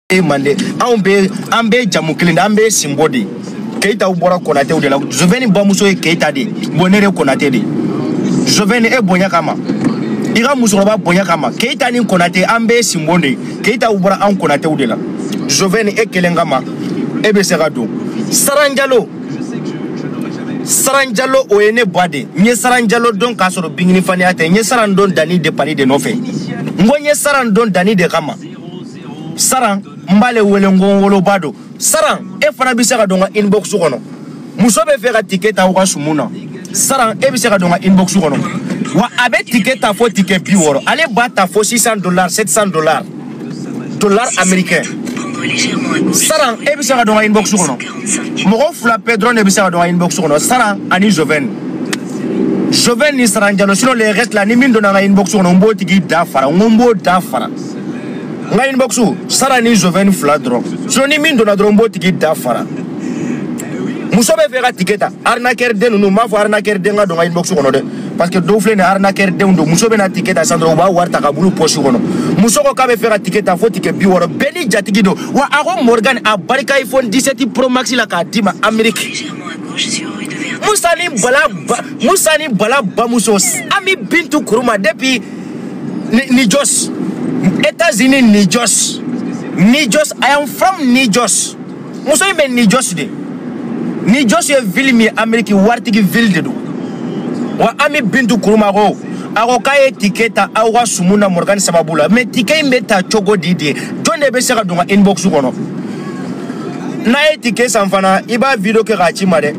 Mande anw bɛ an bɛ jamu kelen de, an bɛ sinbo de. Keyitaw bɔra Konatew de la. Zovɛni bamuso ye Keyita de ye, bon ne de Konate de. Zovɛni e bonya kama, i ka musokɔrɔba bonya kama, Keyita ni Konate an bɛ sinbo de. Keyitaw bɔra an Konatew de la. Zovɛni e kelen kama e bɛ se ka don. Saranjalo, Saranjalo o ye ne ba de. N ye Saranjalo dɔn k'a sɔrɔ bingini faniya tɛ. N ye Saran dɔn Dani de Paris de nɔfɛ. N ko n ye Saran dɔn Dani de kama. Saran n b'ale wele n ko n woloba don. Saran e fana bɛ se ka don n ka inbox kɔnɔ. Muso bɛ fɛ ka ticket ta aw ka sumu na. Saran e bɛ se ka don n ka inbox kɔnɔ. Wa a bɛ ticket ta fo ticket 60. Ale b'a ta fo 600 dollars, 700 dollars. Dollar américain. Saran e bɛ se ka don n ka inbox kɔnɔ. Mɔgɔ fila bɛɛ dɔrɔn de bɛ se ka don n ka inbox kɔnɔ. Saran ani Joven. Joven ni Saran Jalo. Sinon les restes là, ni min donna n ka inbox kɔnɔ, n b'o tigi da fara. N ko n b'o da fara. N ka inbox Sara ni Joven fila dɔrɔn. Sinon ni min donna dɔrɔn n b'o tigi da fara. Muso bɛ fɛ ka ticket ta. Arnaqueur den ninnu, n b'a fɔ arnaqueur den ka don n ka inbox kɔnɔ dɛ. Parce que dɔw filɛ nin ye arnaqueur denw don. Muso bɛna ticket ta sisan dɔrɔn u b'a wari ta ka b'olu poche kɔnɔ. Muso ko k'a bɛ fɛ ka ticket ta fo ticket 60. Bɛɛ ni jatigi don. Wa a ko Morgan a barika iPhone 17 Pro Max la k'a d'i ma Amérique. Musa ni Bala ba, Musa ni Bala bamuso Ami Bintu Kuruma depuis New Jos. États-Unis, New Jos. New Jos, I am from New Jos. Muso in bɛ New Jos de. New Jos ye ville min ye Amérique, waritigi ville de don. Wa Ami Bintu Kuruma ko a ko k'a ye ticket ta aw ka sumu na Morgan sababu la. Mais ticket in bɛ ta cogo di de? Jɔn de bɛ se ka don n ka inbox kɔnɔ? N'a ye ticket san fana, i b'a video kɛ k'a ci ma dɛ.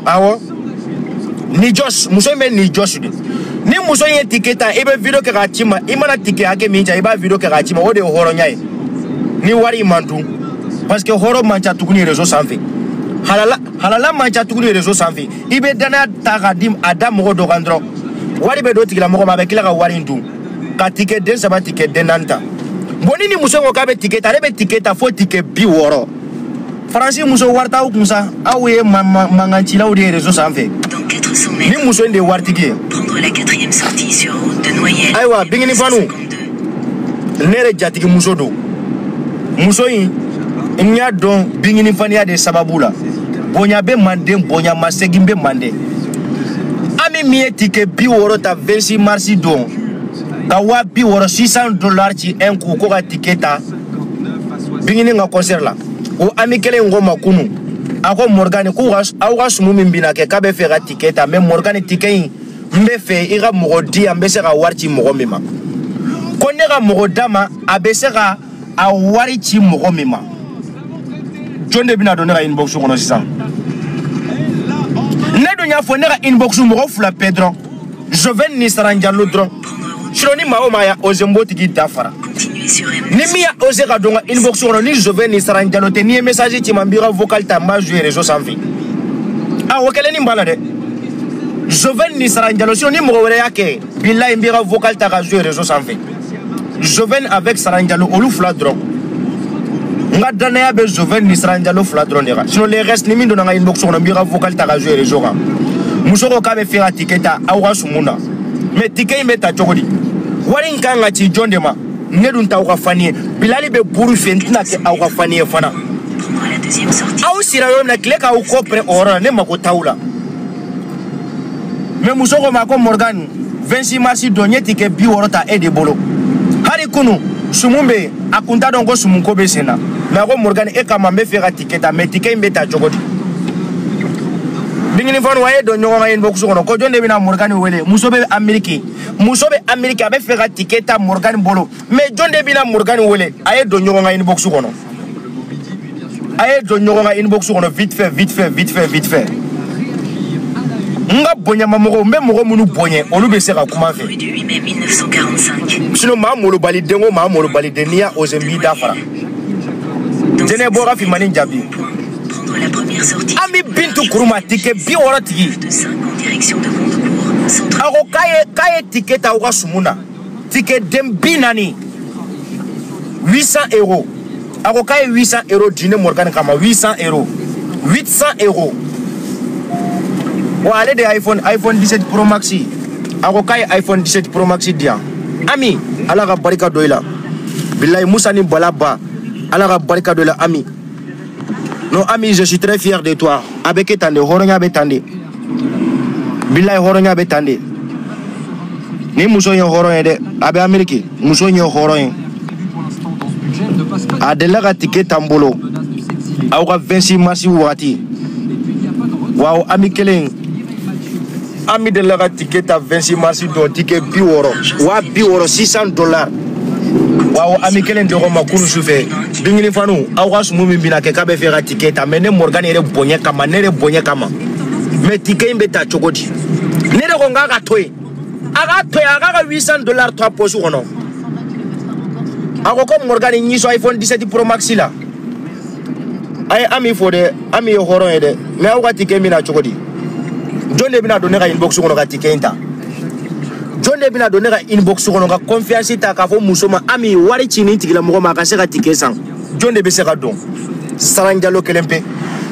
Awɔ. New Jos, muso in bɛ New Jos de. Ni muso in ye ticket ta, i bɛ video kɛ k'a ci ma. I mana ticket hakɛ min ta, i b'a video kɛ k'a ci ma. O de ye hɔrɔnya ye. Ni wari man dun, parce que hɔrɔn man ca tuguni réseau sanfɛ. Halala halala man ca tuguni réseau sanfɛ. I bɛ danaya ta k'a di a da mɔgɔ dɔ kan dɔrɔn, wari bɛ don tigilamɔgɔ ma, a bɛ tila ka wari in dun. Ka ticket den saba, ticket den naani ta. Bon ni muso in ko k'a bɛ ticket ta, ale bɛ ticket ta fo ticket 60. Faransi muso wari t'aw kun sa, aw ye mankancilaw de ye réseau sanfɛ. Ni muso in de ye waritigi ye. Ayiwa bingini fanu, ne yɛrɛ jatigi muso don. Muso in n y'a dɔn bingini faniya de sababu la. Bonya bɛ manden, bonya ma segin bɛ manden. Ami min ye ticket 60 ta 26 mars don, ka 60 000 600 dollars ci un coup ko ka ticket ta bingini ka concert la. O ami kelen in ko ma kunu, a ko Morgan k'u ka aw ka sumu min bɛna kɛ k'a bɛ fɛ ka ticket ta, mais Morgan ticket in n bɛ fɛ i ka mɔgɔ di yan n bɛ se ka wari ci mɔgɔ min ma. Ko ne ka mɔgɔ d'a ma, a bɛ se ka a wari ci mɔgɔ min ma. Jɔn de bɛna don ne ka inbox kɔnɔ sisan? Ne dun y'a fɔ ne ka inbox mɔgɔ fila bɛɛ dɔrɔn, Joven ni Saranjalo dɔrɔn. Sinon ni maa o maa y'a osé, n b'o tigi da fara. Ni min y'a osé ka don n ka inbox kɔnɔ ni Joven ni Saranjalo tɛ, n'i ye message ci ma, n b'i ka vocal ta, n b'a jouer réseau sanfɛ. Ah, o kɛlen ni b'a la dɛ. Joven ni Saranjalo, sinon ni mɔgɔ wɛrɛ y'a kɛ, bilayi n b'i ka vocal ta ka jouer réseau sanfɛ. Joven avec Saranjalo, olu fila dɔrɔn. N ka danaya bɛ Joven ni Saranjalo fila dɔrɔn de kan. Sinon les restes, ni min donna n ka inbox kɔnɔ, n b'i ka vocal ta ka jouer réseau kan. Muso ko k'a bɛ fɛ ka ticket ta aw ka sumu na, mais ticket in bɛ ta cogo di? Wari in kan ka ci jɔn de ma? Ne dun t'aw ka fani ye. Bilali bɛ buru fɛ, n tɛna kɛ aw ka fani ye fana. Aw sira yɔrɔ min na, tile k'aw kɔ pɛrɛn o yɔrɔ la, ne mako t'aw la. Mais muso ko ma ko Morgan 26 mars don, n ye ticket 60 ta e de bolo. Hali kunu sumu bɛ yen, a kun t'a dɔn ko sumu ko bɛ sen na. Mais a ko Morgan e kama n bɛ fɛ ka ticket ta, mais ticket in bɛ ta cogo di? Bingini fanu a ye don ɲɔgɔn ka inbox kɔnɔ ko jɔn de bɛna Morgan wele? Muso bɛ Amérique, muso bɛ Amérique, a bɛ fɛ ka ticket ta Morgan bolo, mais jɔn de bɛna Morgan wele? A ye don ɲɔgɔn ka inbox kɔnɔ, a ye don ɲɔgɔn ka inbox kɔnɔ, vite fait, vite fait, vite fait, vite fait. N ka bonyama mɔgɔw, n bɛ mɔgɔ minnu bonya, olu bɛ se ka kuma n fɛ. Sinon maa molobali den o maa molobali den, n'i y'a osé n b'i da fara. Jɛnɛ bɔra finmani jaabi. Ami Bintu Kuruma ticket 60 tigi. A ko k'a ye ticket ta aw ka sumu na. Ticket den 40. 800 euros. A ko k'a ye 800 euros di ne Morgan kama, 800 euros. 800 euros. Wa ale de ye iPhone 17 Pro Max. A ko k'a ye iPhone 17 Pro Max di yan. Ami, Ala ka barika don i la. Bilahi Musa ni Bala ba Ala ka barika dɔ la Ami. Non Ami, je suis très fier de toi. A bɛ kɛ tan de, hɔrɔnya bɛ tan de. Bilahi hɔrɔnya bɛ tan de. Ni muso ye hɔrɔn ye dɛ, a bɛ Amérique, muso ye hɔrɔn ye. A delila ka ticket t'an bolo aw ka 26 mars wagati. Waaw Ami kelen, Ami delila ka ticket ta 26 mars don, ticket 60, 60 $600. Waaw Ami kelen de ko ma kunun sufɛ, Bingini fanu aw ka sumu min bɛna kɛ k'a bɛ fɛ ka ticket ta, mais ne Morgan yɛrɛ bonya kama, ne yɛrɛ bonya kama. Mais ticket in bɛ ta cogo di? Ne de ko n k'a ka to yen. A k'a to yen, a k'a ka $800 to a poche kɔnɔ. A ko ko Morgan ɲi sɔn iPhone 17 Pro Max la. A ye Ami fo dɛ, Ami ye hɔrɔn ye dɛ. Mais aw ka ticket bɛna cogo di? Jɔn de bɛna don ne ka inbox kɔnɔ ka ticket in ta? Jɔn de bɛna don ne ka inbox kɔnɔ ka confiance ta k'a fɔ muso ma Ami wari ci nin tigilamɔgɔ ma a ka se ka ticket san? Jɔn de bɛ se ka don? Saran Jalo kelen pe.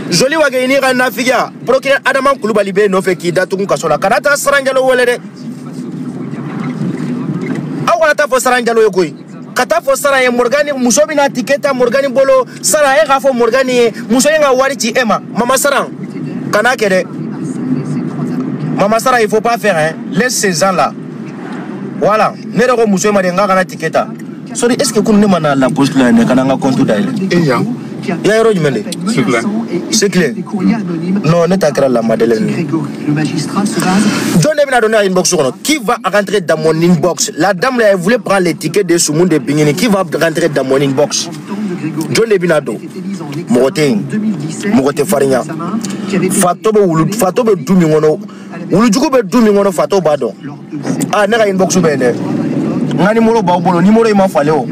Joli wa kɛ i n'i ka nafigiya, procureur Adama Kulubali bɛ nɔfɛ k'i datugu kaso la. Kana taa Saran Jalo wele dɛ. Aw kana taa fɔ Saran Jalo ye koyi. Ka taa fɔ Saran ye Morgani muso bɛna ticket ta Morgani bolo. Saran e k'a fɔ Morgani ye muso in ka wari ci e ma. Mama Saran kana kɛ dɛ. Mama Saran, il faut pas faire hein. Laisse ces gens là. Voilà. Ne yɛrɛ ko muso in ma de n k'a kana ticket ta. Sorry, est-ce que kunun ne ma na la poste la yen ka na n ka compte dayɛlɛ? E yan. I y'a yɔrɔ jumɛn de? Sikile. Non, ne ta kɛra la Madeleine. Jɔn de bɛna don ne ka inbox kɔnɔ? Qui va rentrer dans mon inbox? La dame là, elle voulait prendre les tickets de Soumoun de Bingini. Qui va rentrer dans mon inbox? Jɔn de bɛna don? Mɔgɔ tɛ yen. Mɔgɔ tɛ farinya. Fatɔ bɛ wulu, fatɔ bɛ du min kɔnɔ, wulujugu bɛ du min kɔnɔ, fatɔ b'a dɔn. Ah, ne ka inbox bɛ yen dɛ. N ka numéro b'aw bolo, numéro in ma falen o.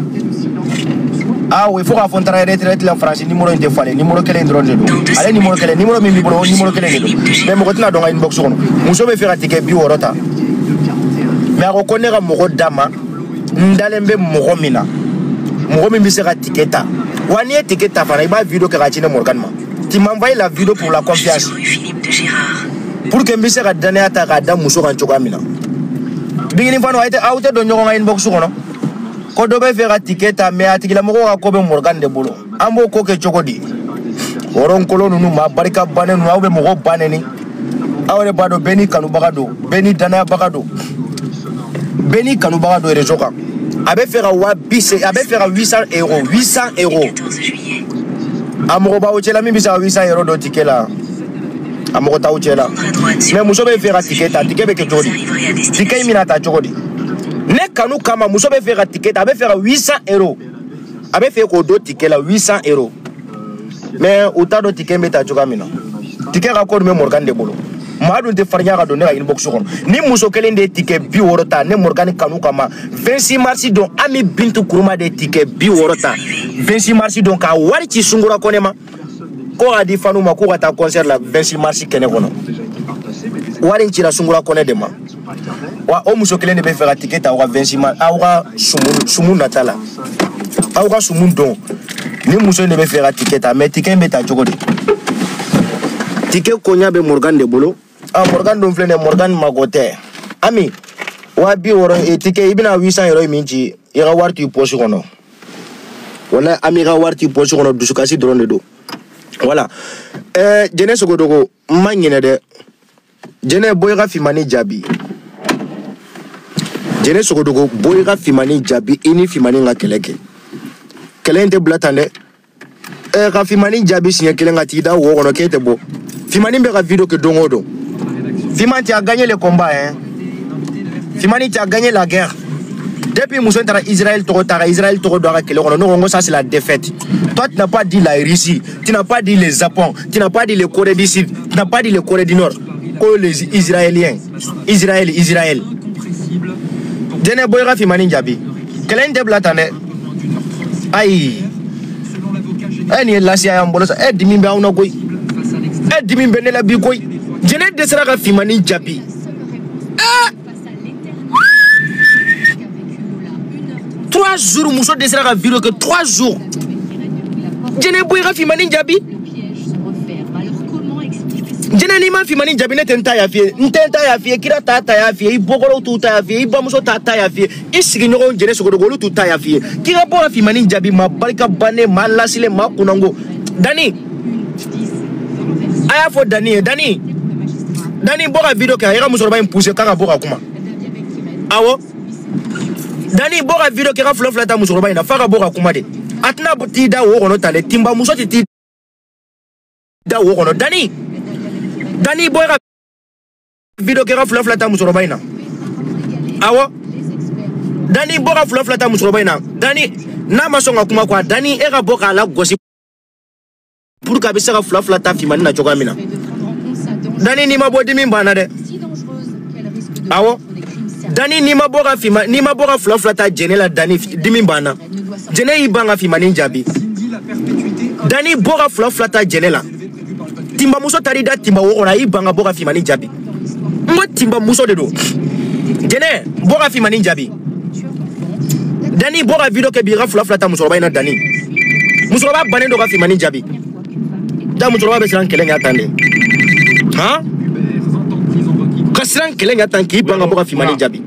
Ah oui, fo k'a fɔ n taara retraite la France, numéro in tɛ falen, numéro kelen dɔrɔn de don. Ale numéro kelen, numéro min b'i bolo, o numéro kelen de don. Mais mɔgɔ tɛna dɔn n ka inbox kɔnɔ. Muso bɛ fɛ ka ticket 60 ta. Mais a ko ko ne ka mɔgɔ d'a ma, n dalen bɛ mɔgɔ min na, mɔgɔ min bɛ se ka ticket ta. Wa n'i ye ticket ta fana, i b'a vidéo kɛ k'a ci ne Morgan ma. Tu m'envoies la vidéo pour la confiance. Pour que n bɛ se ka danaya ta k'a da muso kan cogoya min na. Bingini fana, aw tɛ don ɲɔgɔn ka inbox kɔnɔ. Ko dɔ bɛ fɛ ka ticket ta, mais a tigilamɔgɔ ka ko bɛ Morgan de bolo. An b'o ko kɛ cogo di? Hɔrɔn kolon ninnu, maa barika bannen ninnu, aw bɛ mɔgɔw ba nɛni. Aw yɛrɛ b'a dɔn bɛɛ n'i kanubaga don, bɛɛ n'i danayabaga don, bɛɛ n'i kanubaga don réseau kan. A bɛ fɛ ka 80 000, a bɛ fɛ ka 800 euros, 800 euros. A mɔgɔ b'aw cɛla min bɛ se ka 800 euros don ticket la. A mɔgɔ t'aw cɛ la. Mais muso bɛ fɛ ka ticket ta, ticket bɛ kɛ cogo di? Ticket in bɛna ta cogo di? Ne kanu kama muso bɛ fɛ ka ticket ta, a bɛ fɛ ka 800 euros. A bɛ fɛ k'o don ticket la 800 euros. Mais u t'a dɔn ticket bɛ ta cogoya min na. Ticket ka ko dun bɛ Morgan de bolo. Maa dun tɛ farinya ka don ne ka inbox kɔnɔ. Ni muso kelen de ye ticket 60 ta, ne Morgan kanu kama 26 mars don, Ami Bintu Kuruma de ye ticket 60 ta 26 mars don k'a wari ci Sungura Kɔnɛ ma. Ko k'a di fanu ma k'u ka taa concert la 26 mars kɛnɛ kɔnɔ. Wari in cira Sungura Kɔnɛ de ma. Wa o muso kelen de bɛ fɛ ka ticket ta aw ka 26 mars, aw ka sumu nata la. Aw ka sumu don. Ni muso in de bɛ fɛ ka ticket ta, mais ticket in bɛ ta cogo di? Ticket koɲa bɛ Morgan de bolo. Ah, Morgan dun filɛ nin ye, Morgan mago tɛ. Ami, 60 000 ticket i bɛna 800 euros min ci, i ka wari t'i poche kɔnɔ. Walahi Ami, i ka wari t'i poche kɔnɔ, dusukasi dɔrɔn de don. Voilà. Jɛnɛ Sogodogo, n ma ɲinɛ dɛ. Jɛnɛ, bɔ i ka finmani jaabi. Jɛnɛ Sogodogo, bɔ i ka finmani jaabi, i ni finmani ka kɛlɛ kɛ. Kɛlɛ in tɛ bila tan dɛ. Ka finmani jaabi siɲɛ kelen ka t'i da wo kɔnɔ k'e tɛ bɔ. Finmani bɛ ka vidéo kɛ don o don. Finmani, tu as gagné le combat hein. Finmani, tu as gagné la guerre. Depuis muso in taara Israël tɔgɔ ta ka Israël tɔgɔ don a ka kɛlɛ kɔnɔ, ne ko n ko ça c'est la défaite. Toi tu n'as pas dit la Russie, tu n'as pas dit les Japon, tu n'as pas dit les Corée du Sud, tu n'as pas dit les Corée du Nord. Ko les Israéliens. Israël, Israël. Jɛnɛ, bɔ i ka finmani jaabi. Kɛlɛ in tɛ bila tan dɛ. Ayi. Nin ye lasiya y'an bolo sa. Dimi bɛ anw na koyi. Dimi bɛ ne la bi koyi. Jɛnɛ dɛsɛra ka finmani jaabi. 3 jours muso dɛsɛra ka vidéo kɛ 3 jours. Jɛnɛ bɔ i ka finmani jaabi. Jɛnɛ n'i ma finmani jaabi ne tɛ n ta yafi ye n tɛ n ta yafi ye kira t'a ta yafi ye i bɔkɔlɔw t'u ta yafi ye i bamuso t'a ta yafi ye i sigiɲɔgɔnw jɛnɛ sogodogo olu t'u ta yafi ye k'i ka bɔ ka finmani jaabi maa barika bannen maa lasilen maa kunnango Dani a y'a fɔ Dani ye Dani Dani bɔ ka video kɛ a ye ka musokɔrɔba in pousser k'a ka bɔ ka kuma awɔ Dani bɔ ka video kɛ ka fila fila ta musokɔrɔba in na f'a ka bɔ ka kuma de a tɛna t'i da wo kɔnɔ tan dɛ tinba muso tɛ t'i da wo kɔnɔ Dani Dani bɔ ka video kɛ ka fila fila ta musokɔrɔba in na awɔ Dani bɔ ka fila fila ta musokɔrɔba in na Dani n'a ma sɔn ka kuma quoi Dani e ka bɔ k'a lagosi pour que a bɛ se ka fila fila ta finmani na cogoya min na Dani n'i ma bɔ dimi banna dɛ awɔ Dani n'i ma bɔ ka finma n'i ma bɔ ka fila fila ta jɛnɛ la Dani dimi banna jɛnɛ y'i ban ka finmani jaabi Dani bɔ ka fila fila ta jɛnɛ la Timbamuso taar'i da timba wo kɔnɔ a y'i ban ka bɔ ka finmani jaabi n ko timbamuso de don jɛnɛ bɔ ka finmani jaabi Dani bɔ ka video kɛ bi i ka fila fila ta musokɔrɔba in na Dani musokɔrɔba bannen don ka finmani jaabi da musokɔrɔba bɛ siran kɛlɛ ɲɛ tan de han ka siran kɛlɛ ɲɛ tan k'i ban ka bɔ ka finmani jaabi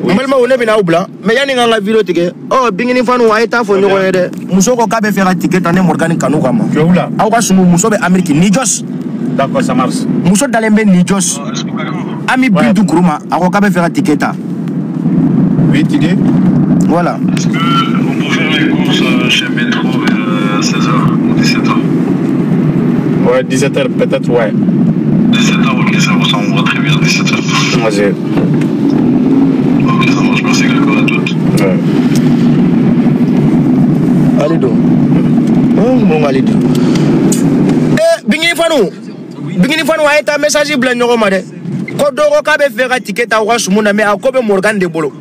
n balimaw ne bɛna aw bila mais yanni n ka n ka video tigɛ ɔ bingini fanu a ye taa fɔ ɲɔgɔn ye dɛ muso ko k'a bɛ fɛ ka ticket ta ne Morgan kanu kama aw ka sumu muso bɛ Amérique New Jersey. D'accord, ça marche. Muso dalen bɛ New Jersey. Ami Bintu Kuruma a ko k'a bɛ fɛ ka ticket ta. Oui, tu dis? Voilà. Est-ce que on peut faire les courses chez Metro vers 16h ou 17h? Ouais, 17h peut-être, ouais. 17h, ok, ça me va très bien, 17h. Vas-y. Ok, ça marche, merci Greco, à toutes. Ouais. Allez donc. Bon, allez donc. Eh, Bingini Fanu. Bingini Fanu a ye message bila ɲɔgɔn ma dɛ. Ko dɔ ko k'a bɛ fɛ ka ticket ta u ka sumu na mais a ko bɛ Morgan de bolo.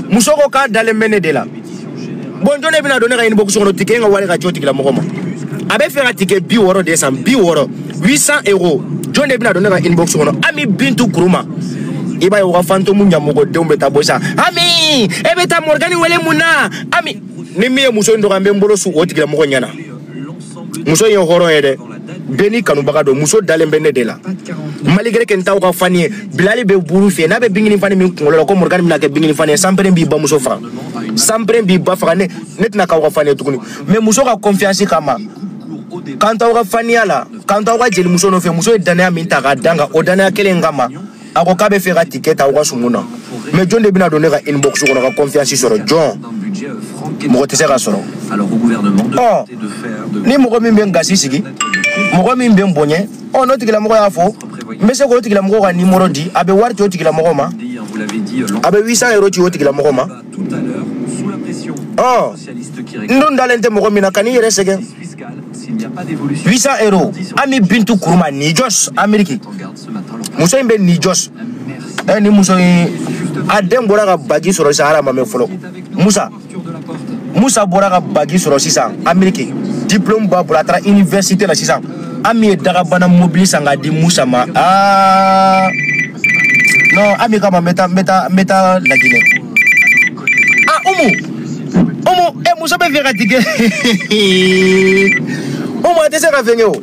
Muso ko k'a dalen bɛ ne de la. Bon, jɔn de bɛna don ne ka inbox kɔnɔ ticket in ka wari ka ci o tigilamɔgɔ ma. A bɛ fɛ ka ticket 60 de san 60 800 euros. Jɔn de bɛna don ne ka inbox kɔnɔ Ami Bintu Kuruma. I b'a ye u ka fantôme ɲamɔgɔdenw bɛ taa bɔ sisan. Ami e bɛ taa Morgan wele mun na? Ami ni min ye muso in dɔgɔ n bɛ n bolo su o tigilamɔgɔ ɲɛna. Muso in ye hɔrɔn ye dɛ. Bɛɛ n'i kanubaga don muso dalen bɛ ne de la. Malgré que n t'aw ka fani ye Bilali bɛ buru fiyɛ n'a bɛ bingini fani min kunkolo la ko Morgan bɛna kɛ bingini fani ye sanpɛrɛn b'i bamuso faga sanpɛrɛn b'i ba faga ne tɛna k'aw ka fani ye tuguni mais muso ka confiance kama k'an t'aw ka faniya la k'an t'aw ka jelimuso nɔfɛ muso ye danaya min ta k'a dan kan o danaya kelen kama a ko k'a bɛ fɛ ka ticket ta aw ka sumu na mais jɔn de bɛna don ne ka inbox kɔnɔ ka confiance sɔrɔ jɔn mɔgɔ tɛ se ka sɔrɔ ɔ ni mɔgɔ min bɛ n gasi sigi mɔgɔ min bɛ n bonya ɔ n'o tigilamɔgɔ y'a fɔ n bɛ se k'o tigilamɔgɔ ka numéro di a bɛ wari ci o tigilamɔgɔ ma a bɛ 800 euros ci o tigilamɔgɔ ma ɔ n dun dalen tɛ mɔgɔ min na ka n'i yɛrɛ sɛgɛn 800 euros Ami Bintu Kuruma New Jersey Amérique muso in bɛ New Jersey ɛ ni muso in a den bɔra ka bagi sɔrɔ sisan hali a ma mɛn fɔlɔ Musa bɔra ka bagi sɔrɔ sisan Amérique diplôme b'a bolo a taara université la sisan Ami ye dagabana mobili san k'a di Musa ma aa non Ami kama n bɛ taa Laginɛ ah Umu e muso bɛ fɛ ka tigɛ Umu a tɛ se ka fɛn kɛ o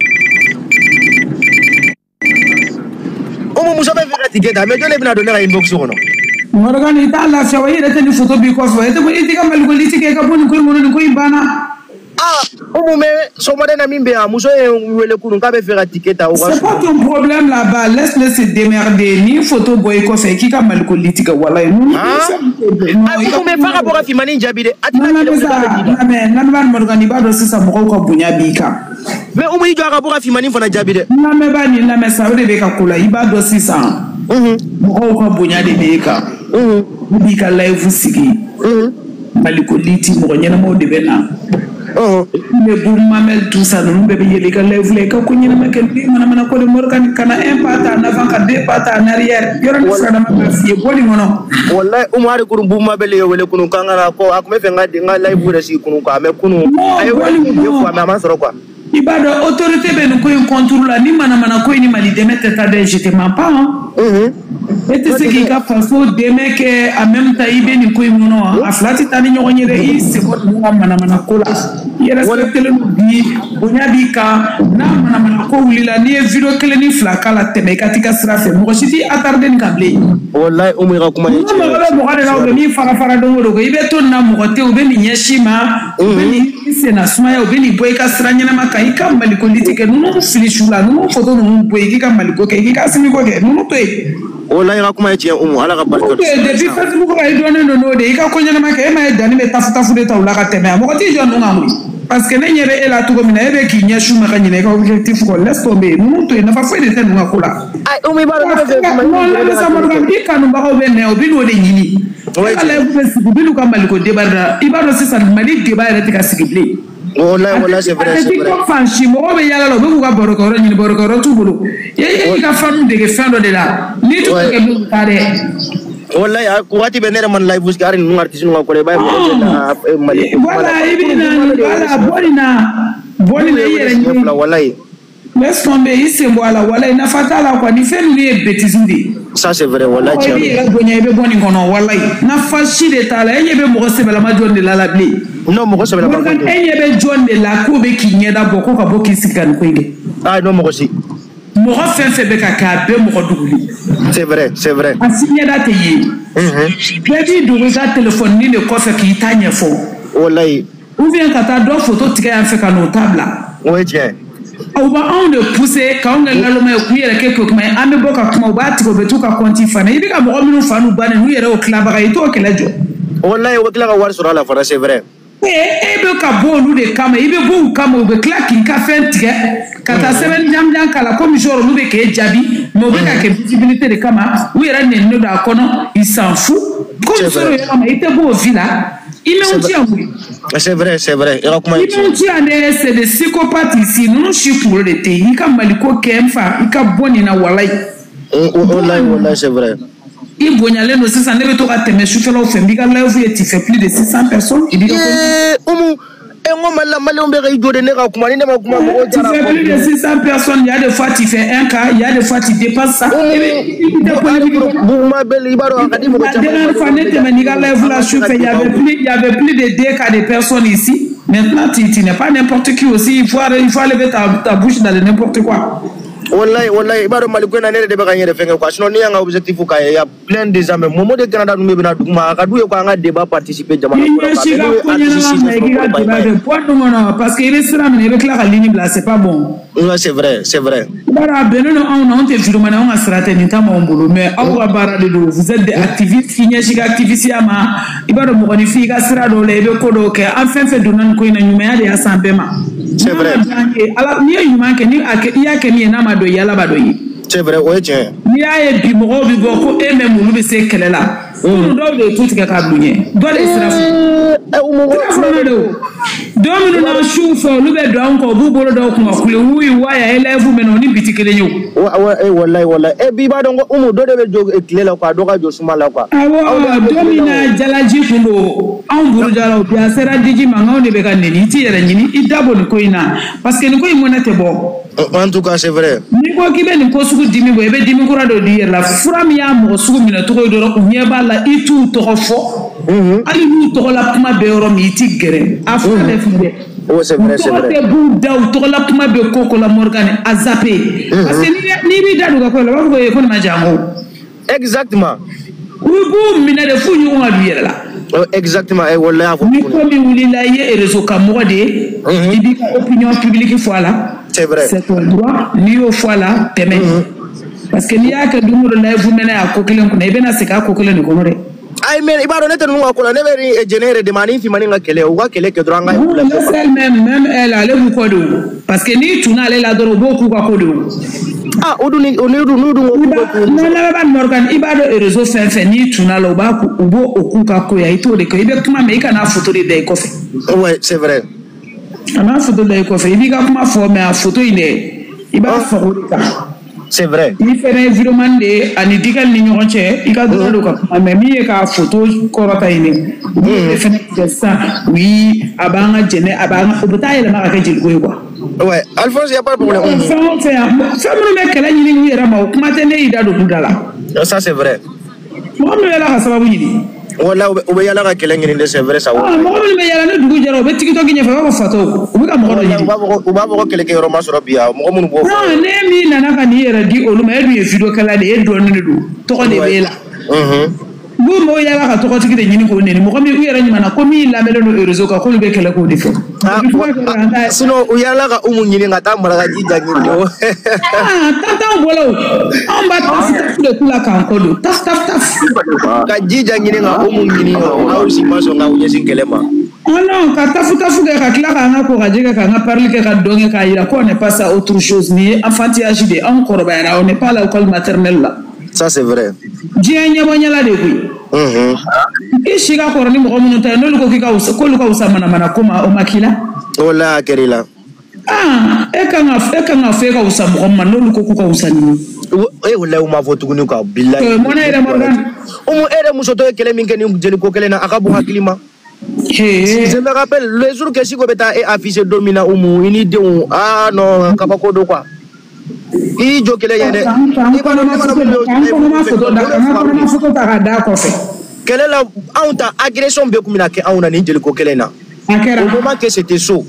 Umu muso bɛ fɛ ka tigɛ ta mais jɔn de bɛna don ne ka inbox kɔnɔ. Morgan i t'a lafiya wa i yɛrɛ tɛ nin photo b'i kɔfɛ e tɛ ka malikoli tigɛ i ka bɔ nin ko in kɔnɔ nin ko in banna. Ah Umu mais sɔgɔmada in na min bɛ yan muso ye n wele kunun k'a bɛ fɛ ka ticket ta o ka. C'est pas ton problème là-bas, laisse-le se démerder ni photo bɔ i kɔfɛ k'i ka malikoli tigɛ walayi. Ah Umu mais f'a ka bɔ ka finmani jaabi dɛ a tɛna kɛlɛ wuli k'a bɛ d'i la. Lamɛnbaa Morgan i b'a dɔn sisan mɔgɔw ka bonya b'i kan. Mais Umu i jɔ a ka bɔ ka finmani fana jaabi dɛ. Lamɛnbaa ni lamɛn sa o de bɛ ka ko la i b'a dɔn sisan. Mɔgɔw ka bonya de b'e kan. U b'i ka live sigi. Maliko liti mɔgɔ ɲɛnamaw de bɛ na. Les Boumamel tout ça ninnu bɛɛ bɛ yɛlɛ i ka live la i ka ko ɲɛnama kɛ ni manamana ko de Morgan kana un pas en avant ka deux pas en arrière yɔrɔ ni furadama bɛ f'i ye bɔ nin kɔnɔ. Wallahi Umu hali kunun Boumamel ye wele kunun k'an ka na ko a tun bɛ fɛ n ka live yɛrɛ sigi kunun quoi mais kunun a ye wele kun ye quoi mais a ma sɔrɔ quoi. I b'a dɔn autorité bɛ nin ko in contre la ni manamana ko in ni Mali dɛmɛ tɛ taa dɛ je te mens pas hein. E tɛ se k'i ka faso dɛmɛ kɛ en même temps i bɛ nin ko in kɔnɔ a fila tɛ taa ni ɲɔgɔn ye dɛ. I seko ninnu ka manamana ko la, i respectelen don bi, bonya b'i kan. N'a manamana ko wulila, n'i ye vidéo kelen ni fila k'a la, tɛmɛ i ka t'i ka sira fɛ, mɔgɔ si t'i attarder nin kan bilen. Wallahi Umu, i ka kuma ye Ninnu mago bɛ mɔgɔ de la, u bɛ min fara fara don o don, i bɛ to nin na, mɔgɔ tɛ yen, u bɛ nin ɲɛsin ma, u bɛ nin senna sumaya, u bɛ nin bɔ i ka sira ɲɛnama kan, i ka maliko liti kɛ. Ninnu fili su la, ninnu photo ninnu bɔ yen, k'i ka maliko kɛ, k'i ka simiko kɛ, ninnu to yen. Wallahi i ka kuma ye tiɲɛ Umu, Ala ka barika. Ok, depuis Facebook kan i dɔnnen don n'o de ye, i ka ko ɲɛnama kɛ. E ma ye danni bɛ tafu tafu de ta u la ka tɛmɛ, a mɔgɔ t'i jɔ ninnu kan koyi, parce que ne ɲɛ bɛ e la cogo min na, e bɛ k'i ɲɛsin u ma ka ɲinɛ i ka objectif kɔ. Laisse tomber, ninnu to yen, nafa foyi de tɛ ninnu ka ko la. Ay Umu, i b'a dɔn ne bɛ fɛ kuma. Non, lamɛn sa Morgan, i kanubagaw bɛ nɛ, u bɛ n'o de ɲini. E ka live bɛ sigi, u bɛ n'u ka Maliko débat de la. I b'a dɔn sisan Mali débat yɛrɛ tɛ ka sigi bilen. Wallahi wallahi, c'est vrai, A c'est tɛ vrai. TikTok fan si, mɔgɔw bɛ yaala la, u bɛ k'u ka barokɛyɔrɔ ɲini, barokɛyɔrɔ t'u bolo. E y'i ka fanu dege fɛn dɔ de la, n'i t'u kɛ bilen, u bɛ taa dɛ. Wallahi a waati bɛɛ ne yɛrɛ man live sigi, hali ninnu artiste ninnu ka kɔrɔ, i b'a ye mɔgɔ bɛ na Mali ko kuma Voilà, la. i bɛ na, voilà, bɔ nin na, bɔ nin na, i yɛrɛ Siɲɛ ɲini. fila wallahi. Laisse tomber, i sen bɔ a la, walayi nafa t'a la quoi. Nin fɛn ninnu ye bêtise de ye. Ça c'est vrai, wallahi I tiɲɛ b'i don. yɛrɛ bonya, i bɛ bɔ nin kɔnɔ, walayi nafa si de t'a la. E ɲɛ bɛ mɔgɔ sɛbɛlama jɔn de la la bilen? Non, mɔgɔ sɛbɛlama ko Morgan, tɛ. e ɲɛ bɛ jɔn de la k'o bɛ k'i ɲɛda bɔ ko ka bɔ k'i sigi ka nin ko in kɛ? Ah non, mɔgɔ si. Mɔgɔ fɛn fɛn bɛ ka kɛ, a bɛɛ mɔgɔ dogolen. C'est vrai, c'est vrai. A si ɲɛda tɛ ye. Bɛɛ b'i dogo i ka téléphone de kɔfɛ k'i ta ɲɛfɔ. Wallahi. Ou bien ka taa dɔ photo tigɛ yan fɛ ka n'o ta bila. O ye tiɲɛ. U b'anw de pousser k'anw kɛ naloma ye, k'u yɛrɛ kɛ kuma ye, an bɛ bɔ ka kuma, u b'a tigɛ, u bɛ t'u ka compte fana. I bɛ ka mɔgɔ minnu fa n'u ba neni, u yɛrɛ y'o tilabaga ye, i t'o kɛlɛ jɔ. Wallahi u bɛ tila ka wari sɔrɔ a la fana, c'est vrai. E bɛ ka bɔ olu de kama, i bɛ bɔ u kama, u bɛ tila k'i ka fɛn tigɛ ka taa sɛbɛnni jamujan k'a la komi genre olu bɛ k'e jaabi, mais u bɛ ka kɛ visibilité de kama, u yɛrɛ nɛninen don a kɔnɔ, ils s'en fout komi C'est genre vrai. yɛrɛ kama, i tɛ bɔ o vie la, i mɛ ci yan koyi. C'est vrai, c'est vrai, i ka kuma I ye tiɲɛ. bɛ ci yan dɛ, c'est des psychopathes ici, ninnu si kunkolo de tɛ yen. I ka maliko kɛ n fa, i ka bɔ nin na, walayi. Wallahi wallahi, c'est vrai. I bonyalen don sisan, ne bɛ to ka tɛmɛ sufɛlaw fɛ, n b'i ka live ye, tu fais plus de 600 personnes, i b'i ka Ee Umu, e n ko Mali la maliyɛnw bɛ ka i jɔ de, ne ka kuma, ni ne ma kuma mɔgɔw Tu taara fais plus de 600 personnes, il y a des fois tu fais un cas, il y a des fois tu dépasses ça. I bɛ polémique kɔnɔ. Buguma bɛ, i b'a dɔn a ka di mɔgɔ La caman. dernière fois, ne tɛmɛ n'i ka live la sufɛ, il y avait plus de deux cas de personnes ici. Maintenant, tu n'es pas n'importe qui aussi. Il faut enlever ta bouche dans le n'importe quoi. Wallahi wallahi, i b'a dɔn Mali ko in na, ne yɛrɛ de bɛ ka n yɛrɛ fɛngɛ quoi. Sinon ni y'an ka objectif k'a ye, y a plein de gens, mais Momo de Canada ninnu bɛ na dugu ma, a ka d'u ye quoi, an ka débat participer jamana I ko la quoi. ɲɛsin Mais ka n'u ye ko artiste ɲɛnama ma, i k'i ka sɔrɔ, bye débat bye. kɛ. Bɔ dun kɔnɔ, parce que i bɛ sira minɛ, i bɛ tila ka ligne bila, c'est pas bon. Ouais, c'est vrai, c'est vrai. I b'a dɔn a bɛnnen don anw na, anw tɛ vidéoman ye, anw ka sira tɛ nin ta m'anw bolo, mais aw ka baara de don, vous êtes des activistes, k'i ɲɛsin ka activiste ma. I b'a dɔn mɔgɔninfin, i ka sira dɔw la, i bɛ ko dɔw kɛ. An fɛn fɛn donna nin ko in na, ɲumanya de y'a s'an bɛɛ ma. C'est vrai. N'a ma diya an ye, Ala, n'i ye ɲuman kɛ, ni a kɛ, i y'a kɛ min ye, n'a ma dɔn i ye, Ala b'a dɔn i ye. C'est vrai, o ye tiɲɛ ye. N'i y'a ye bi mɔgɔw bɛ bɔ ko e mɛ olu bɛ se kɛlɛ la, kunun dɔw de ye tu tigɛ k'a bila u ɲɛ, dɔ de ye sira fɔ. Ee Umu, Sira fɔlɔ de o. Don minnu na suw fɛ, olu bɛ don anw kɔ, u b'u bolo dɔw kun ka kule wuyi waya, élève mɛnɛ, o ni bi tɛ kelen ye o. Wa wa eh wallahi wallahi, eh bi i b'a dɔn ko Umu, dɔ de bɛ jɔ tile la quoi, dɔ ka jɔ suma la quoi. Awɔ, don min na jalaji kun don anw burujalaw, bi a sera diji ma, anw de bɛ ka neni. I t'i yɛrɛ ɲini, i da bɔ nin ko in na, parce que nin ko in mɔnɛ tɛ bɔ. En tout cas, c'est vrai. N'i ko k'i bɛ nin ko sugu dimi bɔ, i bɛ dimi kura dɔ di i yɛrɛ la. Fura min y'a mɔgɔ sugu minɛ cogo ye dɔrɔn, u ɲɛ b'a la, i t'u tɔgɔ fɔ. Hali n'u tɔgɔ la kuma bɛ yɔrɔ min, i t'i gɛrɛ a fura bɛɛ filɛ dɛ. Oh, c'est vrai, c'est U tɔgɔ vrai. tɛ b'u da, u tɔgɔ la kuma bɛ ko ko la, Morgan a zappé, parce que n'i b'i da don ka ko la, u b'a fɔ ko ee ko nin ma jan ko. Exactement. U b'u minɛ de f'u ɲɔgɔn ka don u yɛrɛ la. Oh, exactement, eh wallahi a fɔ Ni tuguni. ko min wulila, i ye réseau kan mɔgɔ de ye, i b'i ka opinion publique fɔ a la. C'est vrai. C'est ton droit. N'i y'o fɔ a la, tɛmɛ, parce que n'i y'a kɛ don o don live mɛnɛ a ko kelen kunna, i bɛna segin a ko kelen de kɔnɔ dɛ. Ayi, mais i b'a dɔn ne tɛ ninnu ka ko la, ne bɛ ni jɛnɛ yɛrɛ dɛmɛ ani finmani ka kɛlɛ, u ka kɛlɛ kɛ dɔrɔn an ka Non, laisse elle même, même elle, ale b'u kɔ de o, parce que n'i tunna ale la dɔrɔn, u b'o k'u ka ko de o. Ah, o dun ni o ni dun n'u dun ko I k'u b'a bɛ k'u n'an lamɛnbaa Morgan, i b'a dɔn réseau fɛn fɛn n'i tunna la, u b'a u b'o o k'u ka ko ya, i t'o de kɛ. I bɛ kuma mɛn, i kana a photo de da i kɔfɛ. Ouais, c'est vrai. A n'a photo da i kɔfɛ, i b'i ka kuma fɔ, mais a photo in dɛ, i b'a faga o de kan. C'est vrai. I fɛnɛ ye vidéoman de ye, ani dikɛli ni ɲɔgɔn cɛ, i ka droit don ka kuma, mais min ye k'a photo kɔrɔta yen dɛ, u b'o de fɛnɛ tigɛ sisan. Oui, a b'an ka jɛnɛ, a b'an ka, o bɛ taa yɛlɛma ka kɛ jeliko ye quoi. Ouais, Alphonse, y a pas de problème. Fɛn o fɛn yan, fɛn minnu bɛ kɛlɛ ɲini u yɛrɛ ma, o kuma tɛ ne y'i da don u da la. Ça c'est vrai. Mɔgɔ min bɛ yala ka sababu ɲini. Wala u bɛ yala ka kɛlɛ ɲini de, c'est vrai ça. Mɔgɔ minnu bɛ yala ni dugu jɛra, u bɛ TikTok ɲɛfɛ, u b'a fɔ fatɔw, u bɛ ka mɔgɔ dɔ ɲini. U b'a fɔ ko kɛlɛkɛyɔrɔ ma sɔrɔ bi yan, mɔgɔ minnu b'o fɔ. Non, ne min nana ka n'i yɛrɛ di olu ma, e dun ye vidéo kɛla de ye, e dɔnnen de don, tɔgɔ de b'e la. U b'u mɔgɔw yala ka tɔgɔtigi de ɲini k'o nɛni, mɔgɔ min u yɛrɛ ɲuman na ko min lamɛnnen don réseau kan, k'olu bɛ kɛlɛ k'o de fɛ. Sinon u yala ka Umu ɲini ka taa Marakaji ja ɲini o. Tantanw bɔla o, anw b'a taf taf de k'u la k'an kɔ don, taf taf taf. Ka jija ɲini ka Umu ɲini o, aw si ma sɔn k'aw ɲɛsin kɛlɛ ma. Oh non, ka tafu tafu kɛ ka tila k'an ka ko ka jɛ kɛ k'an ka parili kɛ ka dɔn kɛ k'a yira ko on n'est pas ça autre chose, nin ye enfantillage de ye, anw kɔrɔbayara, on n'est pas à l'école maternelle la. Ça c'est vrai. Diɲɛ ɲɛbɔ ɲɛla de koyi. I si ka kɔrɔ ni mɔgɔ minnu ta ye, n'olu ko k'i ka wusa, k'olu ka wusa manamana ko ma, o ma k'i la. Wala a kɛra i la. Ah, e kan ka fɔ e ka wusa mɔgɔ min ma, n'olu ko k'u ka wusa ni ye. E walayi, u m'a fɔ tuguni quoi, bilayi. Mɔnɛ yɛrɛ Morgan. Umu, e yɛrɛ musotɔ ye kɛlɛ min kɛ ni jeliko kɛlɛ na, a ka bon hakili ma. Je me rappelle le jour que Siko bɛ taa e affiché don min na, Umu, i ni denw, ah non, kabako don quoi. I y'i jɔ kɛlɛ ye dɛ. K'an kɔnɔma photo da, k'an kɔnɔma photo ta k'a d'a kɔfɛ. Kɛlɛ la, anw ta agression bɛɛ kun bɛna kɛ anw na nin jeliko kɛlɛ in na. A kɛra. Au moment que c'était chaud.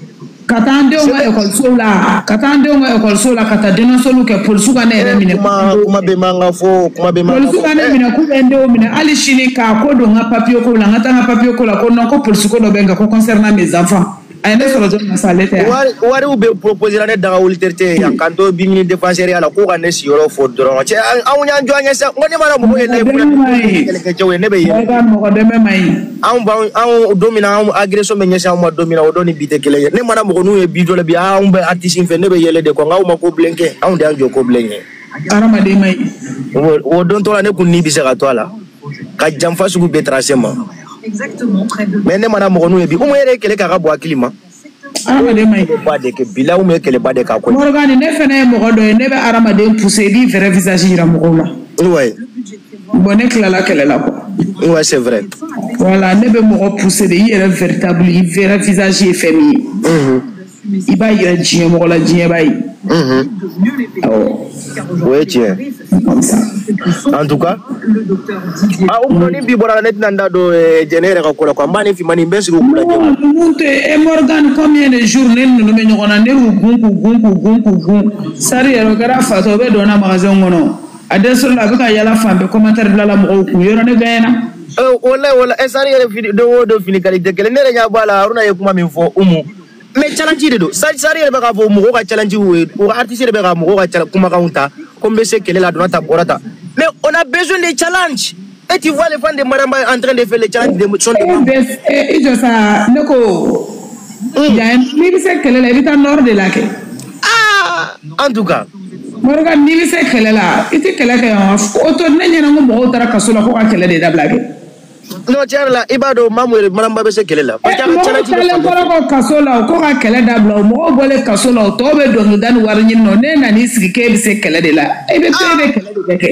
Ka taa an denw ka ekɔlisow la, ka taa an denw ka ekɔlisow la, ka taa dénonceliw kɛ, polisiw ka ne yɛrɛ minɛ. Kuma bɛ man ka fɔ, kuma bɛ man ka fɔ. Polisiw ka ne minɛ k'u bɛ n denw minɛ hali sini k'a ko don n ka papier ko la, n ka taa n ka papier ko la, ko non, ko polisi ko dɔ bɛ n kan ko concernant mes enfants. A ye ne sɔrɔ don min na sa, ale tɛ yan. Wariw bɛ proposer la ne daga wuli terite yan k'an to Bimini défenseur ya la, k'u ka ne sigiyɔrɔ fɔ dɔrɔn. Cɛ, anw y'an jɔ an ɲɛ sa, n ko ne mana mɔgɔw ye live la, kɛlɛkɛcɛw ye, ne bɛ yɛlɛ. Mɔgɔ dɛmɛ man ɲi. Anw b'anw anw don min na, anw agression bɛ ɲɛsin anw ma don min na, o don ni bi tɛ kelen ye. Ne mana mɔgɔ n'u ye bi jɔ la bi, anw bɛ artiste fɛ, ne bɛ yɛlɛ de quoi, nk'aw ma ko bilen kɛ, anw de y'an jɔ ko bilen kɛ. Hadamaden man ɲi. O don tɔ la, ne kun ni bɛ se ka to a la ka janfa sugu bɛɛ tracé ma. Mais ne mana mɔgɔ n'u ye bi, Umu yɛrɛ ye kɛlɛ k'a ka bɔ hakili ma. Hadamaden man ɲi. Ba de kɛ bila, Umu ye kɛlɛba de k'a ko. Morgan, ne fɛnɛ ye mɔgɔ dɔ ye, ne bɛ hadamaden pousser, i b'i vrai visage yira mɔgɔw la. Ouais. Bon, ne tilala kɛlɛ la quoi. Ouais, c'est vrai. Voilà, ne bɛ mɔgɔ pousser de, i yɛrɛ véritable, i vrai visage ye fɛn min ye. I b'a yira diɲɛ mɔgɔ la, diɲɛ b'a ye. Awɔ. O ye tiɲɛ. Comme ça. En tout cas, ah, Umu, ni bi bɔra la, ne tɛna n da don jɛnɛ yɛrɛ ka ko la quoi, n b'a ni finmani n bɛ sigi k'u lajɛ. Non, ninnu tɛ e Morgan, combien de jours ne ni ninnu bɛ ɲɔgɔn na, ne y'u gun k'u gun k'u gun k'u gun. Sari yɛrɛ, o kɛra fatɔ, o bɛ don na magasin kɔnɔ. A dɛsɛr'o la, a bɛ ka yala fan bɛɛ commentaire bila la mɔgɔw kun, yɔrɔ ne gagné na. Walayi, walayi, e sari yɛrɛ fini don o don fini qualité kelen, ne yɛrɛ ɲɛ b'a la, Haruna ye kuma min fɔ Umu. Mais challenge de don. Sari sari yɛrɛ bɛ k'a fɔ mɔgɔw ka challenge ye, u ka artiste yɛrɛ bɛ ka mɔgɔw ka kumakanw ta ko n bɛ se kɛlɛ la, donna ta bɔra ta. Mais on a besoin de challenge. Et tu vois les fans de Maramba en train de faire les challenges de son E bɛ i jɔ sa, ne ko yan, n'i bɛ se kɛlɛ la, i bɛ taa nord de la kɛ. Ah, en tout cas. Morgan, n'i bɛ se kɛlɛ la, i tɛ kɛlɛ kɛ yan. O to ne ɲɛna ko mɔgɔw taara kaso la ko ka kɛlɛ de dabila kɛ. Non, tiɲɛ yɛrɛ la, i b'a dɔn Mamu yɛrɛ, Maramba bɛ se kɛlɛ la. Parce que a ka Mɔgɔw challenge bɛ taalen fan bɛɛ kɔrɔ fɛ. kɔ kaso la, o ko ka kɛlɛ dabila, o mɔgɔw bɔlen kaso la, o tɔw bɛ dɔnkilida ni wari ɲini na, ne nan'i sigi k'e bɛ se kɛlɛ de la, e bɛ to e bɛ kɛlɛ de kɛ.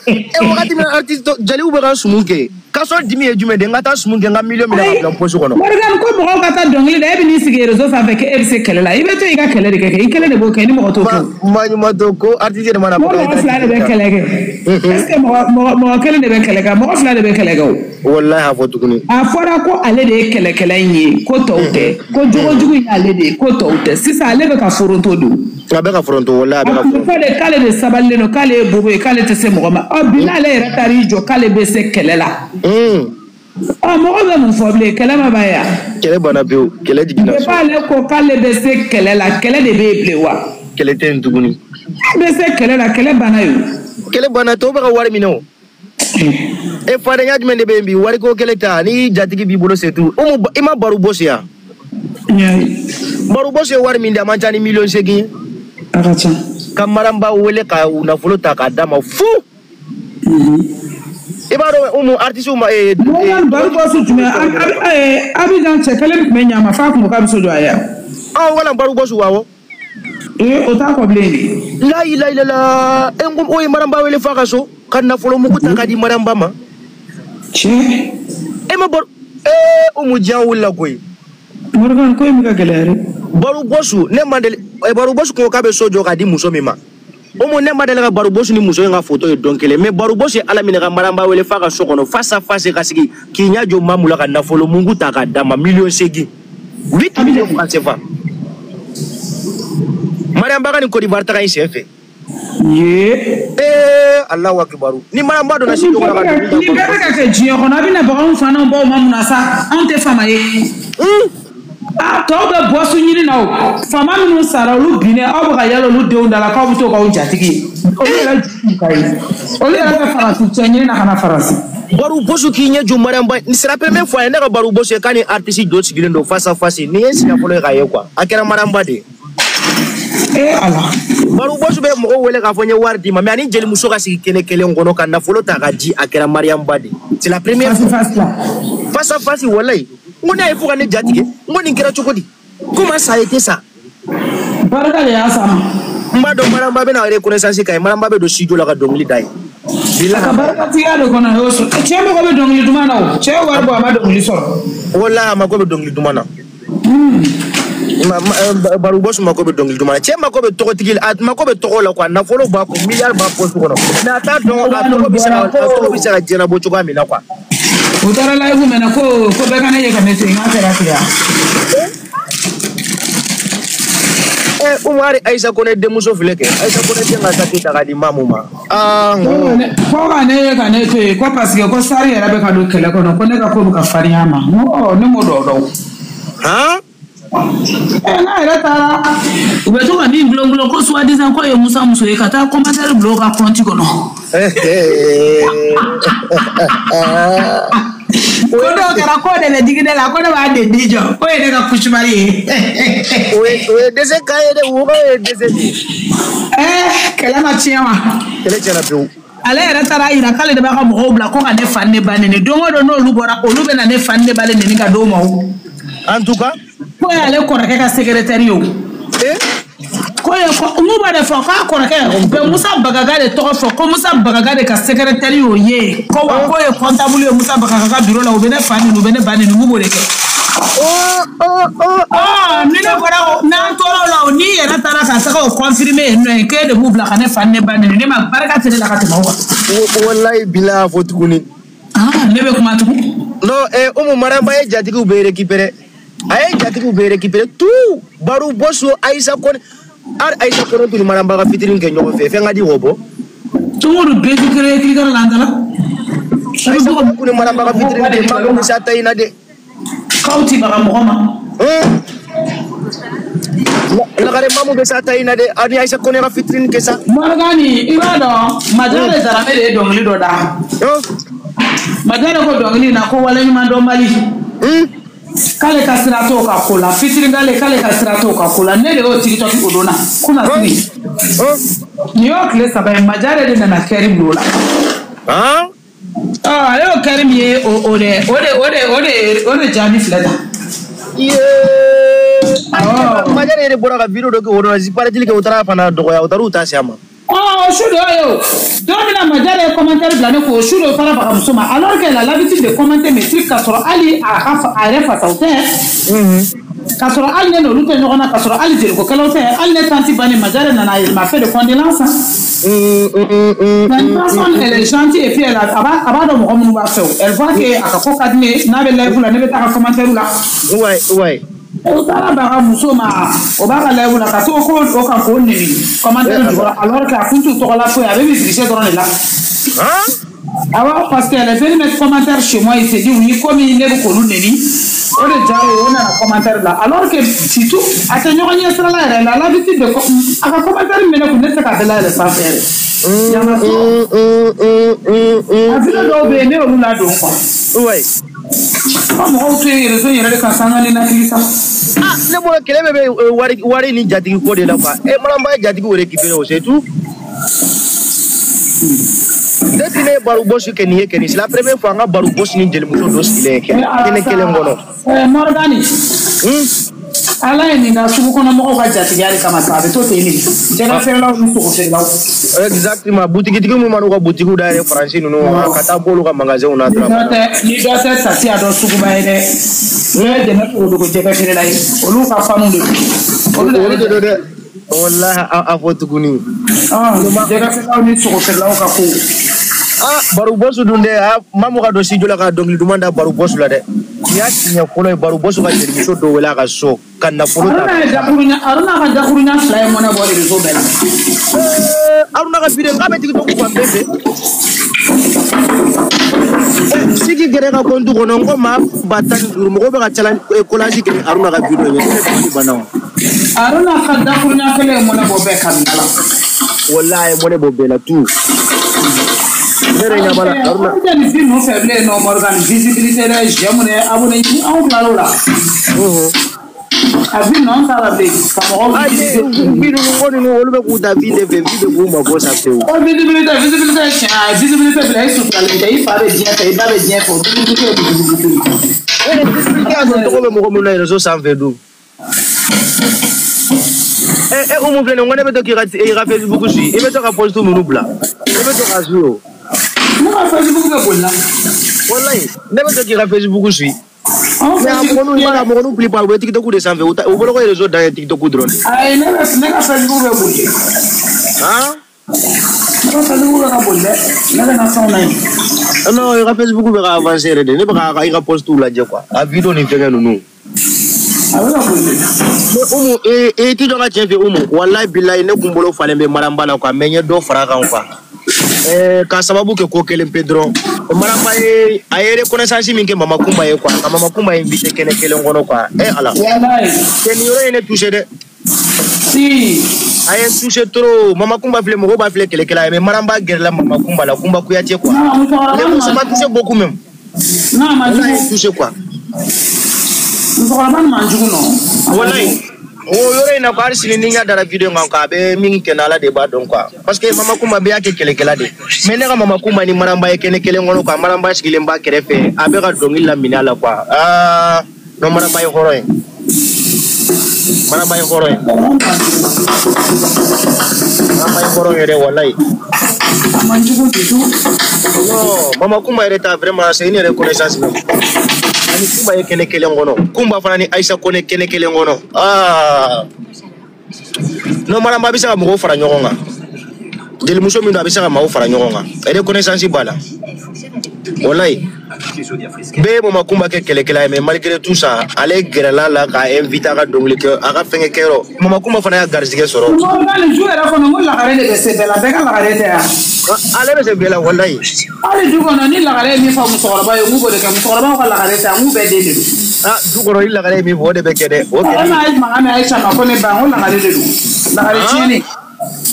E wagati min na artiste jeliw bɛ ka sumu kɛ, k'a sɔrɔ dimi ye jumɛn de ye, n ka taa sumu kɛ, n ka miliyɔn minɛ ka bila n poche kɔnɔ. Morgan, ko mɔgɔw ka taa dɔnkili da, e bɛ n'i sigi réseau sanfɛ k'e bɛ se kɛlɛ la, i bɛ to i ka kɛlɛ de kɛ, i kelen de b'o kɛ, ni mɔgɔ t'o kɛ o. Ma ɲuman to ko artiste yɛrɛ mana Ko fɔ k'a ye mɔgɔ taa fila de bɛ kɛlɛ kɛ, est ce que mɔgɔ kelen de bɛ kɛlɛ kɛ, mɔgɔ fila de bɛ kɛlɛ kɛ o. Walahi, a fɔ tuguni. A fɔra ko ale de ye kɛlɛkɛla in ye, ko tɔw tɛ, ko jogojugu in y'ale de ye, ko tɔw tɛ. Sisan ale bɛ ka foronto don. A bɛ ka foronto, walahi, a bɛ A ka tun bɛ foronto. fɔ de k'ale de sabalilen don, k'ale ye bobo ye, k'ale tɛ se mɔgɔ ma. Ɔ bi n'ale yɛrɛ taar'i jɔ k'ale bɛ se kɛlɛ la, ɔ mɔgɔ bɛ mun fɔ bilen? Kɛlɛ ma ban yan. Kɛlɛ banna pewu, kɛlɛ jiginna Depuis so. ale ko k'ale bɛ se kɛlɛ la, kɛlɛ de bɛ yen bilen wa? Kɛlɛ tɛ yen tuguni. E bɛ se kɛlɛ la, kɛlɛ banna yen. Kɛlɛ banna, tɔw bɛ ka wari minɛ o. E fadenya jumɛn de bɛ yen bi, wariko kɛlɛ ta ni jatigi b'i bolo, c'est tout. Umu, i ma baro bɔsi yan? Baro bɔsi ye wari min di, a man ca ni miliyɔn 8 ye. A ka ca. Ka Maramba wele ka nafolo ta k'a d'a ma fu. I b'a dɔn Umu, artiste ma Morgan, baro bɔsi jumɛn? Abidjan cɛ kelen tun bɛ ɲa ma f'a kun ko k'a bɛ so jɔ a ye. Ah wala, baro bɔsi wa awɔ. Ee, o t'a kɔ bilen de. La ilaha illallah, e n ko o ye Maramba wele f'a ka so ka nafolo mugu ta k'a di Maramba ma. Tiɲɛ. E ma baro Umu, diɲɛ wulila koyi. Morgan ko in bɛ ka gɛlɛya dɛ. Baro Bosu ne ma deli Baro Bosu ko k'a bɛ so jɔ k'a di muso min ma. O mun ne ma deli ka Baro Bosu ni muso in ka photo ye don kelen mais Baro Bosu ye Ala minɛ ka Mariamba wele f'a ka so kɔnɔ face à face ka sigi k'i ɲɛ jɔ Mamu la ka nafolo mugu ta k'a d'a ma 8 millions 8 millions francs CFA. Mariamba ka nin Côte d'Ivoire taga in sen fɛ. Ye. Ee Alahu akibaru ni Mariamba donna Nin studio kɔnɔ ka bɛɛ dɔnkili bɛ da ka nin bɛɛ bɛ ka kɛ diɲɛ kɔnɔ a bɛna baganw fa n'anw baw ma mun na sa anw tɛ faama ye. A tɔw bɛ bɔsu ɲini na o faama minnu sara olu binnen aw bɛ ka yala olu denw da la k'aw bɛ t'o k'aw jatigi ye olu yɛrɛ ju ka ye olu yɛrɛ bɛ faransi cɛ ɲini na ka na faransi. Baro Bosu k'i ɲɛ jɔ Mariamba ni c'est la première fois ye ne ka Baro Bosu ye k'a ni artiste dɔ sigilen don face à face nin ye siɲɛ fɔlɔ ye k'a ye quoi a kɛra Mariamba de ye. Ee Ala. Baro Bosu bɛ mɔgɔw wele k'a fɔ n ye wari d'i ma mais ani jelimuso ka sigi kɛnɛ kelen kɔnɔ ka nafolo ta k'a di a kɛra Mariamba de ye c'est la première Face fois. Face la. Face à face walayi n ko ne y'a ye fo ka ne jatigɛ n ko nin kɛra cogo di comment ça a été ça. Barika de y'a s'a ma. N b'a dɔn Mariamba bɛna reconnaissance k'a ye Mariamba bɛ don studio la ka dɔnkili da ye. A ka barikatigiya de kɔnɔ a y'o sɔrɔ cɛ mago bɛ dɔnkili duman na o cɛ ye wari bɔ a ma dɔnkili sɔrɔ. Walahi a mako bɛ dɔnkili duman na. Baro Bosu mako bɛ dɔnkili duman na cɛ mako bɛ tɔgɔtigi la a mako bɛ tɔgɔ la quoi nafolo b'a kun miliyari b'a poche kɔnɔ mais a t'a dɔn a tɔgɔ bɛ se ka diɲɛnabɔ cogoya min na quoi. U taara live mɛnɛ ko ko bɛɛ ka ne ye ka ne to yen k'a kɛra ten ya. Umu hali Ayisa Kone denmuso filɛ kɛ Ayisa Kone den ka saki ta k'a di Mamu ma aa n ko Ko ka ne ye ka ne to yen ko parce que ko sari yɛrɛ bɛ ka don kɛlɛ kɔnɔ ko ne ka ko bɛ ka farinya a ma n ko ɔ ne m'o dɔn dɔn. Han. Ɛ n'a yɛrɛ taara u bɛ to ka min gulon gulon ko soi disant ko ye Musa muso ye ka taa commentaire bila o ka compte kɔnɔ. Ko dɔw kɛra k'o de bɛ digi ne la ko ne b'a den jɔ k'o ye ne ka cauchemar ye. O ye dɛsɛ kan ye dɛ o ye dɛsɛ de ye. Ɛɛ kɛlɛ ma tiɲɛ wa. Kɛlɛ tiɲɛna pewu. Ale yɛrɛ taara yira k'ale de b'a ka mɔgɔw bila ko ka ne fa ni ne ba neni don o don n'olu bɔra olu bɛ na ne fa ni ne ba de neni ka d'o ma o. En tout cas. Ko y'ale kɔrɔkɛ ka secrétaire ye o. Ko ye ko n b'a de fɔ k'a kɔrɔkɛ u bɛ Musa Bagaga de tɔgɔ fɔ ko Musa Bagaga de ka secrétaire y'o ye ko wa k'o ye comptable ye Musa Bagaga ka bureau la u bɛ ne fa neni u bɛ ne ba neni n b'o de kɛ. Ɔ ni ne bɔra o n'an tora o la o n'i yɛrɛ taara ka taga o confirmer yen nɔ ye k'e de b'u bila ka ne fa ni ne ba neni ne ma barika tɛ ne la ka tɛmɛ o kan. Walayi bilahi a fɔ tuguni. Ah ne bɛ kuma tugun. Non Umu Mariamba ye jatigiw bɛɛ récupérer a ye jatigiw bɛɛ récupérer tout Baro Bosu Ayisa Kone hali Ayisa Kone tun ni Mariamba ka fitinin kɛ ɲɔgɔn fɛ fɛn ka di o bɔ. Don o don bɛɛ k'i kɛrɛ kirikara la an ta la. Ayisa Kone tun ni Mariamba ka fitinin kɛ maa bɛ sa ta in na dɛ. K'aw ti baga mɔgɔ ma. Lagare mamu bɛ sa ta in na dɛ aw ni Ayisa Kone ka fitinin kɛ sa. Morgani i b'a dɔn Majare Darame de ye dɔnkili dɔ da. Majare ko dɔnkili in na ko waleɲuman dɔnbali. K'ale ka sira t'o ka ko la fitiri k'ale k'ale ka sira t'o ka ko la ne de y'o TikTok o don na kunasini. Nin y'o tile 3 ye Majare de nana kɛri bila o la. Ɔ ale y'o kɛri min ye o o de o de o de o de o de jaabi filɛ tan. Awɔ. Majare yɛrɛ bɔra ka vidéo dɔ kɛ o don na paraît-il que o taara fana dɔgɔya o taara u ta se a ma. Ɔ o su de y'o ye o don min na Majare ye commentaire bila ne kun o su de o taara bagamuso ma alors qu'elle a l'habitude de commenter mes trucs k'a sɔrɔ hali a ka a yɛrɛ fasaw tɛ. K'a sɔrɔ hali ne n'olu tɛ ɲɔgɔn na k'a sɔrɔ hali jelikokɛlaw tɛ hali ne tantie Bani Majare nana il m'a fait de condoléances. Mais une personne elle est gentille et puis elle a a b'a dɔn mɔgɔ minnu b'a fɛ o elle voit que a ka ko ka di ne ye n'a bɛ live la ne bɛ taa ka commentaire la. Ouais. O taara baga muso ma o b'a ka live la ka to ko o kan k'o neni commentaire jukɔrɔ alors que a kun t'u tɔgɔ la foyi a bɛ musique dɔrɔn de la. Awɔ parce qu'elle est venue mettre commentaire chez moi il s'est dit oui komi ne bɛ k'olu neni o de diyara o ye o nana commentaire la alors que surtout a tɛ ɲɔgɔn ɲɛ sira la yɛrɛ elle a l'habitude de a ka commentaire min bɛ ne kun ne tɛ se k'a bɛɛ layɛlɛ sanfɛ yɛrɛ. A vidéo dɔw bɛ yen ne y'olu ladon quoi. Fo mɔgɔw to yen réseau yɛrɛ de kan sanga ni nakili sa. Ah ne bolo kɛlɛ bɛɛ bɛ wari wari ni jatigi ko de la quoi. E Mariamba ye jatigiw récupérer o c'est tout. Depuis ne ye Baro Bosu kɛ nin ye kɛ nin c'est la première fois an ka Baro Bosu ni jelimuso dɔ sigilen ye kɛnɛ kelen kɔnɔ. Morgani. Ala ye nin da sugu kɔnɔ mɔgɔw ka jatigiya de kama sa a bɛ to ten de jɛgɛ feerelaw ni sogo feerelaw. Exactement butigitigi minnu man'u ka butigiw dayɛlɛ Faransi ninnu ka taa bɔ olu ka magasinw na dɔrɔn. Ni dɔ tɛ tasi a dɔn suguba ye dɛ. N'o ye dɛmɛ sogodogo jɛgɛ feerela ye olu ka fanu de don. Olu de don dɛ. Walahi a fɔ tuguni. Jɛgɛ feerelaw ni sogo feerelaw ka ko. Ah Barou Boss dun dɛ Mamu ka don studio la ka dɔnkili duman da Barou Boss la dɛ. Nin y'a siɲɛ fɔlɔ ye Barou Boss ka jelimuso dɔ wele a ka so ka nafolo ta. Aruna ka dakuruɲa fila ye mɔnɛ bɔ réseau bɛɛ la. Aruna ka vidéo k'a bɛ TikTok fan bɛɛ fɛ. Sigi gɛrɛ ka compte kɔnɔ n ko maa 15,000 mɔgɔw bɛ ka challenge collage kɛ Aruna ka vidéo ɲɛ ne dabali banna o. Aruna ka dakuruɲa kelen ye mɔnɛ bɔ bɛɛ kabila la. Walahi a ye mɔnɛ bɔ bɛɛ la tout. Ne yɛrɛ ɲɛ b'a la Aruna. Anw tɛ nin fi ninnu fɛ bilen nɔ Morgan visibilité dɛ j'aime dɛ abonné anw tilal'o la. A vi ninnu an t'a la bilen ka mɔgɔw visibilité. Vi ninnu ko ninnu olu bɛ k'u ta vi de fɛ vi bɛ k'u mabɔ sa pewu. O visibilité visibilité tiɲɛ a ye visibilité bila i suturalen tɛ i fa bɛ diɲɛ fɛ i ba bɛ diɲɛ fɛ o visibilité ye visibilité ye. Visibilité y'a sɔrɔ tɔgɔ bɛ mɔgɔ minnu na réseau sanfɛ dun. Umu filɛ nin ye n ko ne bɛ to k'i ka Facebook suit i bɛ to ka post minnu bila i bɛ to k'a suit o. Ne ka Facebook bɛ boli la. Walayi ne bɛ to k'i ka Facebook suit. Mais a mɔgɔninw i b'a dɔn a mɔgɔninw plupart u bɛ TikTok de sanfɛ u bolo ko réseau dan ye TikTok dɔrɔn de. Ayi ne ka Facebook bɛ boli. Han? Ne ka Facebook bɛ ka boli dɛ ne bɛ na fɛnw na yen. Non i ka Facebook bɛ ka avancer yɛrɛ de ne bɛ ka i ka post lajɛ quoi a vidéo ni fɛngɛ ninnu. A bɛ ka boli dɛ. Mais Umu i ti dɔn ka tiɲɛ fɛ Umu walayi bilayi ne kun bolo falen bɛ Maramba la quoi mais n ye dɔ fara a kan quoi. Ka sababu kɛ ko kelen pe dɔrɔn Maramba ye a ye reconnaissance min kɛ Mama Kumba ye quoi ka Mama Kumba invité kɛnɛ kelen kɔnɔ quoi Ala. Walayi. Cɛ nin yɔrɔ ye ne touché dɛ. Si. A ye n touché trop Mama Kumba filɛ mɔgɔw b'a filɛ kɛlɛkɛla ye mais Maramba gɛrɛla Mama Kumba la Kumba Kouyaté quoi. Non musokɔrɔba Ça m'a touché beaucoup même. Non a ma Walayi jugu. touché quoi. Musokɔrɔba nin man jugu nɔ. Walayi. O yɔrɔ in na ko hali sini ni n y'a dara vidéo kan quoi a bɛ min kɛ n na Ala de b'a dɔn quoi parce que Mama Kumba bɛɛ y'a kɛ kɛlɛkɛla de mais ne ka Mama Kumba ni Maramba ye kɛnɛ kelen kɔnɔ quoi Maramba sigilen b'a kɛrɛfɛ a bɛ ka dɔnkili laminɛ a la quoi aa non Maramba ye hɔrɔn ye Maramba ye hɔrɔn ye Maramba ye hɔrɔn yɛrɛ walayi. A man jugu du tout. Non Mama Kumba yɛrɛ ta vraiment c'est une reconnaissance même. Ani Kumba ye kɛnɛ kelen kɔnɔ Kumba fana ni Aïssa Kone kɛnɛ kelen kɔnɔ aa non Maramba bɛ se ka mɔgɔw fara ɲɔgɔn kan jelimuso min don a bɛ se ka maaw fara ɲɔgɔn kan reconnaissance b'a la walayi bɛɛ ye Mama Kumba kɛ kɛlɛkɛla ye mais malgré tout ça ale gɛrɛla la k'a invité a ka dɔnkili kɛ a ka fɛnkɛ kɛyɔrɔ Mama Kumba fana y'a garijɛgɛ sɔrɔ. Morgan ju yɛrɛ kɔnɔ n ko lagare de bɛ se bɛɛ la bɛɛ ka lagare tɛ yan. Ale bɛ se bɛɛ la walayi. Hali du kɔnɔ ni lagare ye min fɔ musokɔrɔba ye n k'u b'o de kɛ musokɔrɔbaw ka lagare tɛ yan n k'u bɛɛ den de don. Ah du kɔnɔ ni lagare ye min fɔ o de bɛ kɛ dɛ o E kɛli. ma ye mankan mɛn Aïcha ma ko ne ba n ko lagare de don lagare tiɲɛni.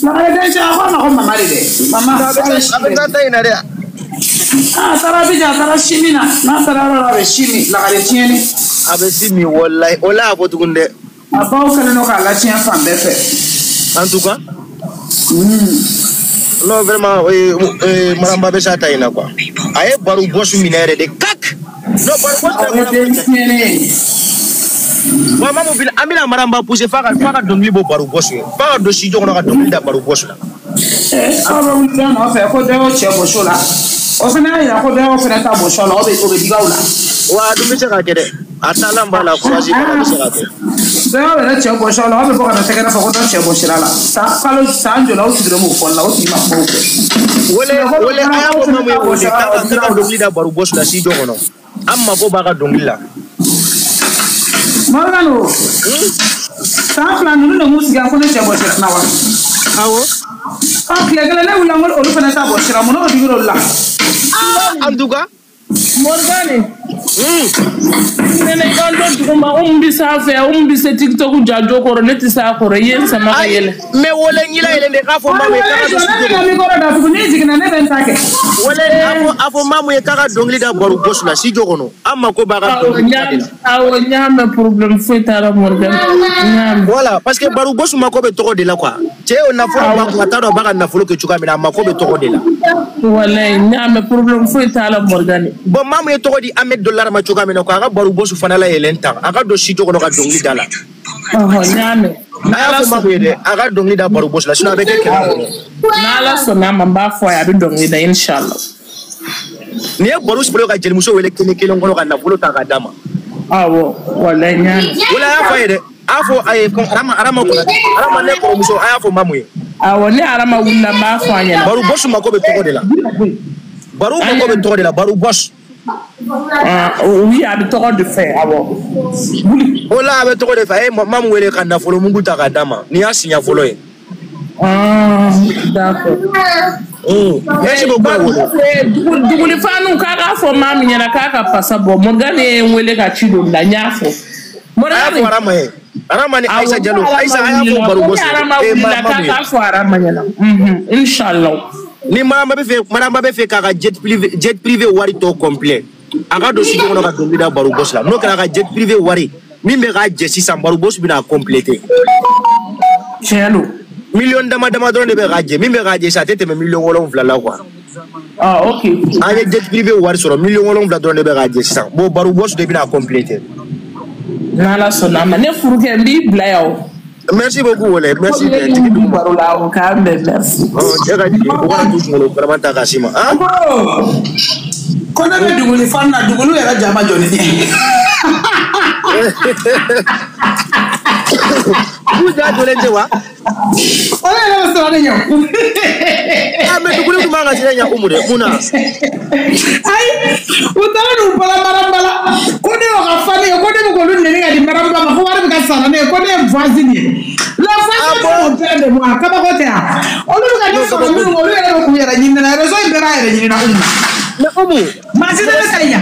Lagare den cɛ a ko a ma ko mama de dɛ mama A bɛ taa ta in na dɛ. A taara Abidjan a taara si min na n'a taara yɔrɔ la a bɛ si min lagare tiɲɛni. A bɛ si min walayi o la a fɔ tuguni dɛ. A baw kɛlen don k'a latiɲɛ fan bɛɛ fɛ. En tout cas. Non vraiment Maramba bɛ s'a ta in na quoi. A ye Barou Boss minɛ yɛrɛ de kak. Non Barou Boss A ye den tiɲɛni ye. Wa Mamu bi an bɛna Maramba pousser f'a ka dɔnkili bɔ Barou Boss ye. F'a ka don studio kɔnɔ ka dɔnkili da Barou Boss la. Aw bɛ wuli dɔ nɔfɛ ko dɔ y'o cɛ bɔsi o la. O fana y'a yira ko dɔ y'o fana ta bɔsi o la o bɛ digi aw la. Wa a dun bɛ se k'a kɛ dɛ. A taalan b'a la courage b'a la a bɛ se k'a kɛ. Dɔ y'aw yɛrɛ cɛ bɔsi o la aw bɛ bɔ ka na tɛgɛrɛ fɔ ko dɔ cɛ bɔsira la. San kalo san joli aw sigilen b'o fɔli la o tigi ma kuma o fɛ. Wele wele a y'a fɔ Mamu ye o de k'a ka dɔnkili da Barou Boss la studio kɔnɔ. An mako b'a ka dɔnkili la. Morgan o. San fila ninnu de m'u sigi yan ko ne cɛ bɔsira na wa. Awɔ. Tile kelen ne wulila n ko olu fana ta bɔsira mun n'o digira olu la. En tout cas. Morgan. Nene i k'an to duguma o mun bɛ s'a fɛ o mun bɛ se TikTok jajo kɔrɔ ne tɛ s'a kɔrɔ i ye n sama ka yɛlɛ. Mais wele n y'i layɛlɛn de k'a fɔ Mamu ye k'a ka don studio Ne bɛ ka micro datugu n'i jiginna ne bɛ n ta kɛ. Wele a fɔ Mamu ye k'a ka dɔnkili da Barou Boss la studio kɔnɔ an mako b'a ka dɔnkili da de la. Awɔ n y'a mɛn problème foyi t'a la Morgan n y'a mɛn. Voilà parce que Barou Boss mako bɛ tɔgɔ de la quoi. Cɛ o nafolo b'a kun a t'a dɔn a b'a ka nafolo kɛ cogoya min na a mako bɛ tɔgɔ de la. Walayi n y'a mɛn problème foyi t'a la Morgan. Bon Mamu ye tɔgɔ di Ahmed Dollar ma cogoya min na quoi a ka Barou Boss fana layɛlɛn tan a ka don studio kɔnɔ ka dɔnkili da la. Ɔhɔn, n y'a mɛn. A y'a fɔ Mamu ye dɛ, a ka dɔnkili da Baro Boss la, sinon a bɛ kɛ kɛlɛ kɔnɔ. N'Ala sɔnna a ma, n b'a fɔ a ye, a bɛ dɔnkili da inshallah. Nin ye Baro Boss ka jelimuso wele kelen kelen kɔnɔ ka nafolo ta k'a d'a ma. Awɔ, walayi n y'a mɛn. O la a y'a fɔ a ye dɛ, a y'a fɔ a ye ko Arama Konate, Arama ne kɔrɔmuso, a y'a fɔ Mamu ye. Awɔ, ne Arama wulila, n b'a fɔ a ɲɛna. Baro Boss mako bɛ tɔgɔ de la. Baro mako bɛ tɔgɔ de la, Baro Boss. Ah, oui, a bɛ tɔgɔ de fɛ, awɔ. Wuli. O la a bɛ tɔgɔ de fɛ, a ye Mamu wele ka nafolo mugu ta k'a d'a ma. Nin y'a siɲɛ fɔlɔ ye. Ah, d'accord. Merci beaucoup a wolo. Duguli fanu k'a k'a fɔ maa min ɲɛna k'a ka pasa bɔ. Morgan ye n wele ka ci don la, n y'a fɔ. A y'a fɔ Arama ye. Arama ni Aïssa Diallo, Aïssa a y'a fɔ Baro Boss ye. Arama Eh, wulila k'a Mamu ye. k'a fɔ Arama ɲɛna. Mhm, inshallah. Ni Maramba bɛ fɛ, Maramba bɛ fɛ k'a ka jet privé wari tɔ complet. A ka don studio kɔnɔ ka dɔnkili da Baro Boss la. N'o kɛra, a ka jet privé wari min bɛ k'a jɛ sisan, Baro Boss bɛna a compléter. Tiɲɛ don. Miliyɔn dama dama dɔrɔn de bɛ k'a jɛ, min bɛ k'a jɛ sisan a tɛ tɛmɛ 7 miliyɔn la quoi. Ah, ok. An ye jet privé wari sɔrɔ, 7 miliyɔn dɔrɔn de bɛ k'a jɛ sisan. Bon, Baro Boss de bɛna a compléter. N'Ala sɔnna a ma, ne furukɛ, n b'i bila yan o. Merci beaucoup wala, merci bien. Ko Jigi b'i duguma. baro la o k'an bɛn, merci. Ɔ cɛ ka jigin, o kana t'u kunkolo barama ta k'a s'i ma. Han? Ko ne bɛ duguli fan na, duguli yɛrɛ ja ma jɔ ni ne. K'u ja jɔlen tɛ wa? O de yɛrɛ bɛ siran ne ɲɛ o. Ah, mais duguli tun man ka siran ɲɛ Umu dɛ, mun na? Ayi, u taara n'u bala maramba la ko ne y'o ka fani ye, ko ne bɛ k'olu neni ka di maramba ma, ko wari bɛ ka sara ne ye, ko ne ye voisine ye. La Ah voisine bon? c'est mon père de moi, kabako tɛ yan. Olu bɛ ka ne Non, sɔrɔ kabako. minnu, olu yɛrɛ bɛ k'u yɛrɛ ɲini ne la, réseau in bɛɛ b'a yɛrɛ ɲini na Umu. Mais Umu, Maa si tɛ ne ta in ɲɛ.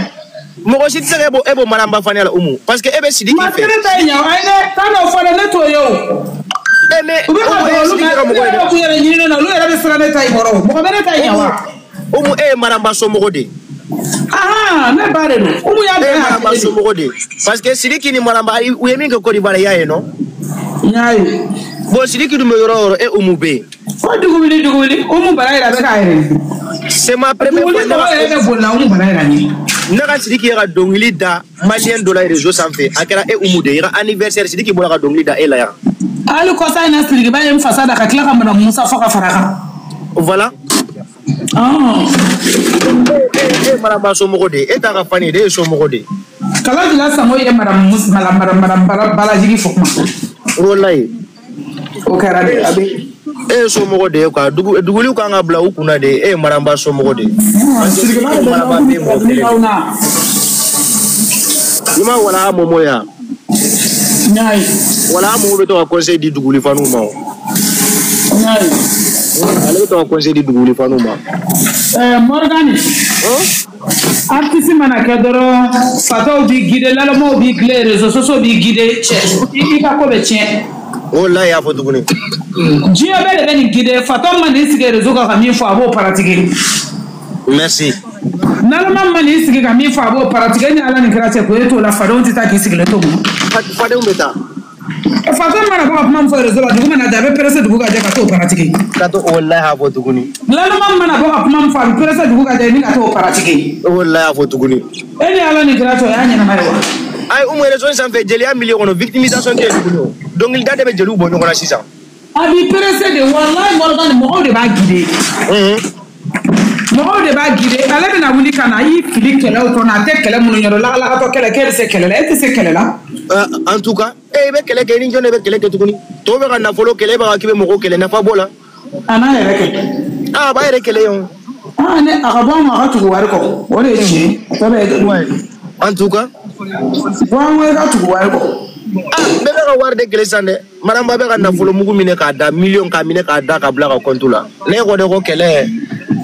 mɔgɔ si tɛ se ka e bɔ Maramba faniya la Umu, parce que e bɛ Sidiki Maa si fɛ. tɛ ne ta in ɲɛ, ayi dɛ, k'a n'o fɔ dɛ, ne t'o ye o. Eh mais U bɛ ka Umu, e bɛn ye olu Sidiki ma, ka olu mɔgɔ ye yɛrɛ dɛ. bɛ k'u yɛrɛ ɲini ne na, olu yɛrɛ bɛ siran ne ta in kɔrɔ o. Mɔgɔ bɛ ne ta in ɲɛ Umu, wa? Umu, e ye Maramba somɔgɔ de ye. Ahan, ne ba de don. Umu y'a E ye bɛn Maramba hakili de. somɔgɔ de ye. Parce que Sidiki ni Maramba, u ye min kɛ Côte d'Ivoire, i y'a ye non? N y'a ye. Bon, Sidiki dun bɛ yɔrɔ o yɔrɔ, e Umu bɛ yen. Ko dugubili dugubili, Umu bara yira bɛ k'a yɛrɛ ɲini. C'est ma première Dugubili fois ne tɔgɔ ka yɛrɛ bɛ bolila Umu bara yira ɲɛ. ne ka Sidiki ye ka dɔnkili da malien dɔ la réseau sanfɛ, a kɛra e Umu de ye. I ka anniversaire, Sidiki bɔra ka dɔnkili da e la yan. Hali kɔsa in na, Sirikiba ye n fasa da ka tila ka Madame Musa fɔ ka fara a kan. Voilà. Ɔn. E ye Maramba somɔgɔ de ye, e t'a ka fani ye, e ye somɔgɔ de ye. Kala jula Sango ye Madame Musa Madame Madame Balajigi fɔ kuma. Walayi. O kɛra de a bɛ. E ye somɔgɔ de ye quoi, dugu duguliw kan ka bila u kunna de, e ye Maramba somɔgɔ de ye. Parce que Sirikiba Sidiki de ni bɛ Maramba Umu bɛɛ ye mɔgɔ kelen de aw ye. na. I ma wala Momo ye wa? N y'a ye. Wala Momo bɛ to ka conseil di duguli faniw ma o. N y'a ye. Ale bɛ to ka conseil di duguli faniw ma. Ɛɛ Morgane. Artiste mana kɛ dɔrɔn, fatɔw b'i guider, lalɔmaw b'i guider, réseaux sociaux b'i guider, cɛ i ka ko bɛ tiɲɛ. Walayi, y'a fɔ tuguni. Diɲɛ bɛɛ de bɛ nin guider, fatɔ ma n'i sigi réseau kan ka min fɔ, a b'o pratiquer. Merci. Naloma ma n'i sigi ka min fɔ, a b'o pratiquer. E ni Ala ni kira cɛ, ko e t'o la, fadenw tɛ taa k'i sigilen to mun. Fadenw bɛ taa. Fatɔ mana bɔ ka kuma min fɔ réseau la, dugu mana jɛ, a bɛ presser dugu ka jɛ ka t'o pratiquer. Ka to, walayi, y'a fɔ tuguni. Laloma mana bɔ ka kuma min fɔ, a bɛ presser dugu ka jɛ ni ka t'o pratiquer. Walayi, y'a fɔ tuguni. E ni Ala ni kira cɛ, o y'a ɲɛnama ye wa? Ayi Umu, réseau in sanfɛ, jeliya milieu kɔnɔ, victimisation tɛ yen tuguni o. Dɔnkilida de bɛ jeliw bɔ ɲɔgɔn na sisan. A b'i presser de, walayi Morgan, mɔgɔw de b'a guider. Mɔgɔw de b'a guider, ale bɛna wuli ka na i fili kɛlɛw kɔnɔ, a tɛ kɛlɛ minnu ɲɛdɔn, lakalakatɔ kɛlɛ, k'e bɛ se kɛlɛ la, e tɛ se kɛlɛ la. En tout cas, e bɛ kɛlɛ kɛ, i ni jɔn de bɛ kɛlɛ kɛ tuguni? Tɔw bɛ ka nafolo kɛlɛ, e b'a k'i bɛ mɔgɔw kɛlɛ, nafa b'o la. A n'a yɛrɛ kɛ. Ah, a b'a yɛrɛ kɛlɛ yen o. Ah, ne a ka bɔ an ma, a ka tugu wari kɔ, o de ye tiɲɛ ye, a tɔ bɛɛ ye. En tout cas. Bɔ an ko i ka tugu wari kɔ. Ah, bɛɛ bɛ ka wari de kɛlɛ sisan dɛ. Maramba bɛ ka nafolo mugu minɛ k'a da, miliyɔn k'a minɛ k'a da ka bila ka compte la. Ne ko de ko kɛlɛ.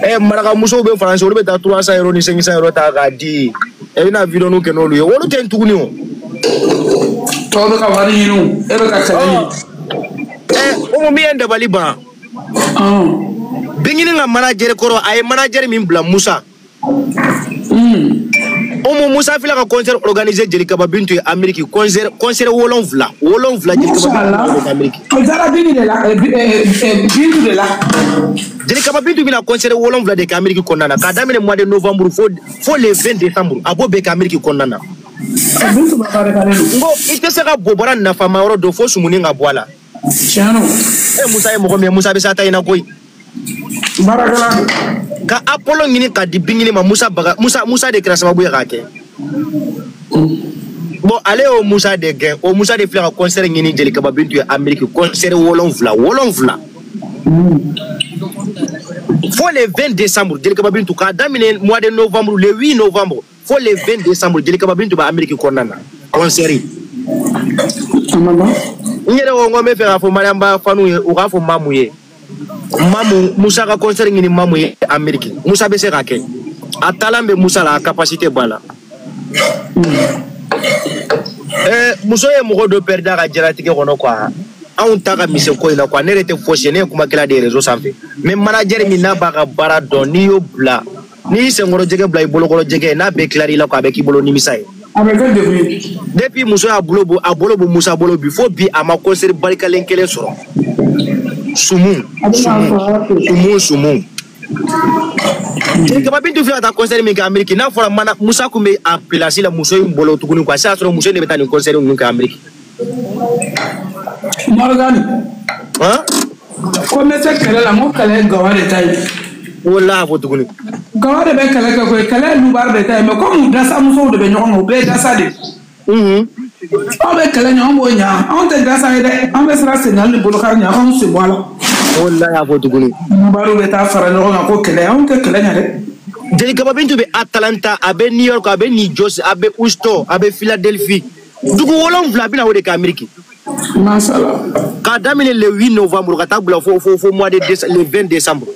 Eh, marakamusow bɛ France, olu bɛ taa 300 euros ni 500 euros ta k'a di. E bɛna vidéo kɛ n'olu ye. Olu tɛ yen tuguni o. Tɔw bɛ ka wari ɲini o, e bɛ ka kɛlɛ ɲini. Eh, Umu, min ye n dabali ban. Bingini ka manager kɔrɔ, a ye manager min bila, Musa. Umu, Musa filɛ ka concert organiser Jelikaba Bintu ye Amérique, concert 7, 7 Jelikaba Bintu bɛ Amérique. O dara Bini de la, Bintu de la. Jelikaba Bintu bɛna concert 7 de kɛ Amérique kɔnɔna na k'a daminɛ mois de novembre fo le 20 décembre, a b'o bɛɛ kɛ Amérique kɔnɔna na. N ko i tɛ se ka bobara nafama yɔrɔ dɔn fo sumuni ka bɔ a la. Tiɲɛ don. E Musa ye mɔgɔ min ye, Musa bɛ se a ta in na koyi. Baarakɛla don. Ka Apollo ɲini ka di Bingini ma, Musa baga Musa Musa de kɛra sababu ye k'a kɛ. Bon, ale y'o Musa de gɛn, o Musa de filɛ ka concert ɲini Jelikaba Bintu ye Amérique, concert 7 7. Fo le 20 décembre, Jelikaba Bintu k'a daminɛ mois de novembre, le 8 novembre, fo le 20 décembre, Jelikaba Bintu bɛ Amérique kɔnɔna na concert. A ma ban. N yɛrɛ ko n ko n bɛ fɛ k'a fɔ Mariam Ba fanu ye, u k'a fɔ Mamu ye. Mamu, Musa ka concert ɲini Mamu ye Amérique. Musa bɛ se k'a kɛ. A talent bɛ Musa la, a capacité b'a la. Muso ye mɔgɔ dɔ perdre a ka diɲɛlatigɛ kɔnɔ quoi. Anw ta ka misɛn ko in na quoi. Ne yɛrɛ tɛ fosi ye, ne ye kumakɛla de ye réseau sanfɛ. Mais manager min n'a b'a ka baara dɔn, n'i y'o bila, n'i y'i senkɔrɔ jɛgɛ bila i bolokɔrɔ jɛgɛ, n'a bɛɛ tilar'i la quoi, a bɛ k'i bolo nimisa ye. A bɛ kɛ degun ye. Depuis muso y'a bolo bɔ, a bolo bɔ Musa bolo bi, fo bi a ma concert barikalen kelen sɔrɔ. Sumu, A bɛ n'a sumu, sɔrɔ. Sumu, sumu. Jelikaba Bintu filɛ ka taa concert min kɛ Amérique, n'a fɔra mana Musa kun bɛ a place la muso in bolo tuguni quoi, sisan sɔrɔ muso in de bɛ taa nin concert ninnu kɛ Amérique. Morgane. Han? Ko n bɛ se kɛlɛ la, n ko kɛlɛ ye Gawa de ta ye. Walahi a fɔ tuguni. Gawa de bɛ kɛlɛ kɛ koyi, kɛlɛ ye Lubar de ta ye, mais comme u dasa musow de bɛ ɲɔgɔn kan, u bɛɛ ye dasa de ye. Aw bɛ kɛlɛ ɲɛ, anw b'o ɲa, anw tɛ dasa ye dɛ, an bɛ siran sengali ni bolokari ɲɛ, anw sen bɔ a la. Walahi a fɔ tuguni. Lubaru bɛ taa fara ɲɔgɔn kan ko kɛlɛ, anw tɛ kɛlɛ ɲɛ dɛ. Jelikaba Bintu bɛ Atlanta, a bɛ New York, a bɛ New Jersey, a bɛ Houston, a bɛ Philadelphie. Dugu 7 a bɛna o de kɛ Amérique. Masala. K'a daminɛ le 8 novembre ka taa bila fo mois de décembre, le 20 décembre.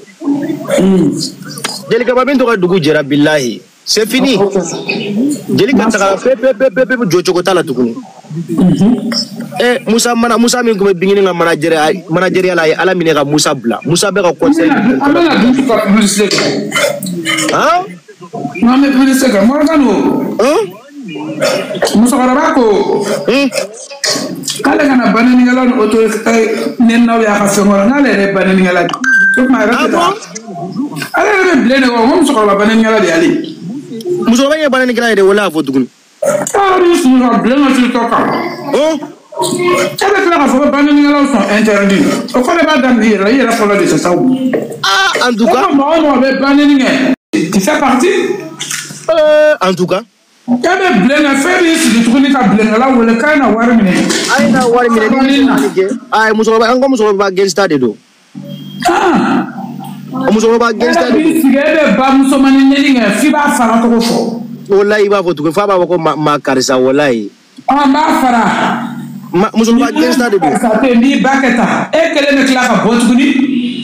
Jelikaba Bintu ka dugu jɛra bilahi. C'est fini. Jeli ka taga pe pe pe pe pe, jɔcogo t'a la tuguni. Musa mana Musa min tun bɛ Bingini ka manageriya la, a ye Ala minɛ ka Musa bila. Musa bɛ ka concert. An bɛna Bintu ka publicité kɛ. Han? N'an bɛ publicité kɛ, Morgan o. Han? Musokɔrɔba ko k'ale kana banɛnikɛla ni autorité nɛninaw y'a ka fɛn kɔrɔ, n'ale yɛrɛ ye banɛnikɛla de ye. O tuma a yɛrɛ Ah tɛ taa. bon? Ale yɛrɛ bɛ bilen de kɔ, ko musokɔrɔba banɛnikɛla de y'ale ye. Musokɔrɔba in ye banɛnikɛla ye de, wala a fɔ tuguni. Aa, b'i sigi ka bilen ka t'i tɔ kan. Han? E bɛ tila k'a fɔ ko banɛnikɛlaw sont interdits. O kɔrɔ i b'a daminɛ i yɛrɛ la, i yɛrɛ fɔlɔ de tɛ sa o. Ah, en tout E cas. ko mɔgɔ o mɔgɔ bɛ banɛni kɛ, tu fais partie. En tout cas. E bɛ bilen kɛ, fɛn b'i sigi tuguni ka bilenkɛla wele k'a na wari minɛ. A ye na wari minɛ ni Banɛni na. kɛ. Ayi, musokɔrɔba, an ka musokɔrɔba gangsta de don. Ah. Musokɔrɔba E gangsta de b'i don. sigi, e bɛ bamusomanin nɛni kɛ f'i b'a fara cogo fɔ. Walahi i b'a fɔ tuguni f'a b'a fɔ ko ma karisa walahi. Ɔ, n b'a fara. Ma musokɔrɔba gangsta de don. Karisa tɛ yen, n b'i ba kɛ tan. E kelen bɛ tila ka bɔ tuguni.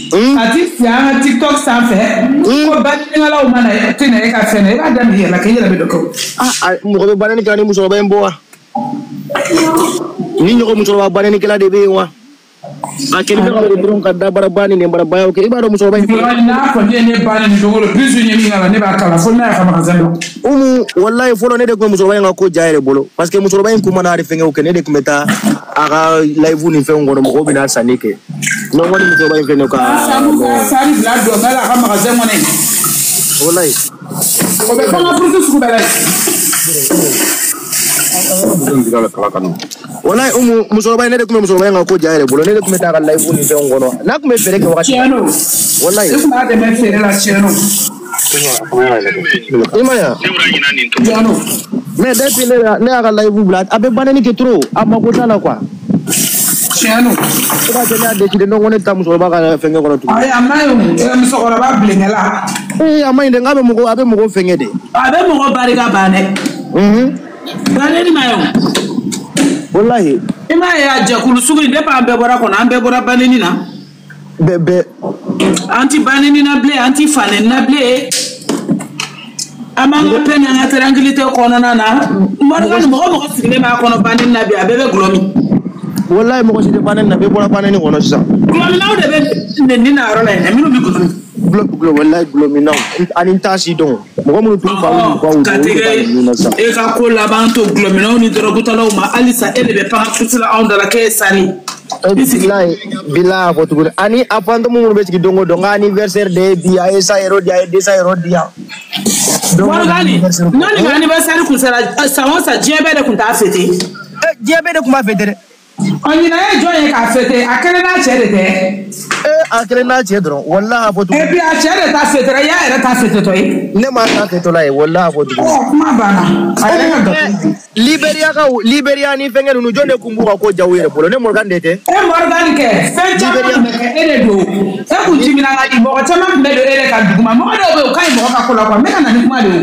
Ka t'i sigi an ka TikTok sanfɛ. Ko banɛnikɛlaw mana tɛ na e ka fɛn na, i b'a daminɛ i yɛrɛ la k'i yɛrɛ bɛ dɔ kɛ o. Ah, ah, mɔgɔ bɛ banɛni kɛla ni musokɔrɔba in bɔ wa? Ni ɲɔgɔn musokɔrɔba banɛnikɛla de bɛ yen wa? A kɛlen bɛ ka wele dɔrɔn ka dabaraba ni nɛnbarabayaw kɛ. I b'a dɔn musokɔrɔba in. Walahi n'a kɔni ye ne ba ni don o don, bisu ɲɛ min k'a la, ne b'a kala fo n'a y'a ka magasin dɔn. Umu, walahi fɔlɔ ne de tun bɛ musokɔrɔba in ka ko ja yɛrɛ bolo. Parce que musokɔrɔba in kun mana hali fɛngɛw kɛ, ne de tun bɛ taa a ka live ni fɛnw kɔnɔ, mɔgɔw bɛ na sanni kɛ. Non, n kɔni musokɔrɔba in filɛ nin ye ka. Sanu ka sari bila dɔn la a ka magasin kɔnɔ yen. Walahi. O bɛ fɛn ka puruki sugu bɛɛ la yen. Walahi Umu, musokɔrɔba in, ne de tun bɛ musokɔrɔba in ka ko ja yɛrɛ bolo. Ne de tun bɛ taa a ka live ni fɛnw kɔnɔ. N'a tun bɛ feere kɛ wagati. Tiɲɛ don. Walahi. I tun b'a dɛmɛ feere la, tiɲɛ don. I ma ye wa? Tiɲɛ don. Mais depuis ne y'a ka live bila, a bɛ banɛni kɛ trop, a mako t'a la quoi. Tiɲɛ don. O b'a kɛ ne y'a décidé non, ko ne tɛ taa musokɔrɔba ka fɛngɛ kɔnɔ tuguni. Ayi, a ma ɲi o. Musokɔrɔba bilenkɛla. Ee, a ma ɲi dɛ, n k'a bɛ mɔgɔ, a bɛ mɔgɔ fɛngɛ de. A bɛ mɔgɔ barika ban dɛ. Banɛni ma ye o. Walahi. I m'a ye a jɛkulu sugu in, depuis an bɛɛ bɔra kɔnɔ, an bɛɛ bɔra banɛni na. Bɛɛ bɛɛ. An ti banɛni na bilen, an ti fanɛni na bilen. An b'an ka paix n'an ka tranquillité kɔnɔna na. Morgan, mɔgɔ o mɔgɔ sigilen b'a kɔnɔ banɛni na bi, a bɛɛ bɛ gulɔ min. Walahi mɔgɔ si tɛ banɛni na, bɛɛ bɔra banɛni kɔnɔ sisan. Gulɔminaw de bɛ nɛni na yɔrɔ la yen dɛ, minnu bɛ gulɔ min. Gulɔ gulɔ, walahi gulɔminaw ani n t'a si dɔn. Mɔgɔ minnu t'u faw n'u baw Ka dɔn, olu de b'a tɛgɛ nɛni na sisan. e ka ko laban to gulɔminaw ni dɔrɔgutalaw ma halisa, e de bɛ pan futi la anw da la k'e ye sari. I sigi. Bilahi bilahi a fɔ tuguni. Ani a fantôme minnu bɛ sigi don o don, n ka anniversaire de ye bi, a ye 100 euros di, a ye 200 euros di yan. Morgane n'o ni anniversaire kun sera san o san diɲɛ bɛɛ de kun t'a fêter. Diɲɛ bɛɛ de kun b'a fêter dɛ. Ɔ ɲinan ye jɔn ye k'a fêter a kelen n'a cɛ de tɛ. A kelen n'a cɛ dɔrɔn walahi a fɔ tugun. Et puis a cɛ de ta fêter i y'a yɛrɛ ta fêter tɔ ye. Ne m'a ta fêter la ye walahi a fɔ tugun. Ɔ kuma banna. A yɛrɛ ka gâteau. Libéria ka Libéria ni fɛnkɛ ninnu jɔn de kun b'u ka ko ja u yɛrɛ bolo ne Morgan de tɛ. E Morgan kɛ fɛn caman tun bɛ kɛ e de don e kun timinan ka di mɔgɔ caman tun bɛ don e de ka duguma mɔgɔ dɔw bɛ yen o ka ɲi mɔgɔ ka ko la quoi n bɛ ka na ni kuma de ye.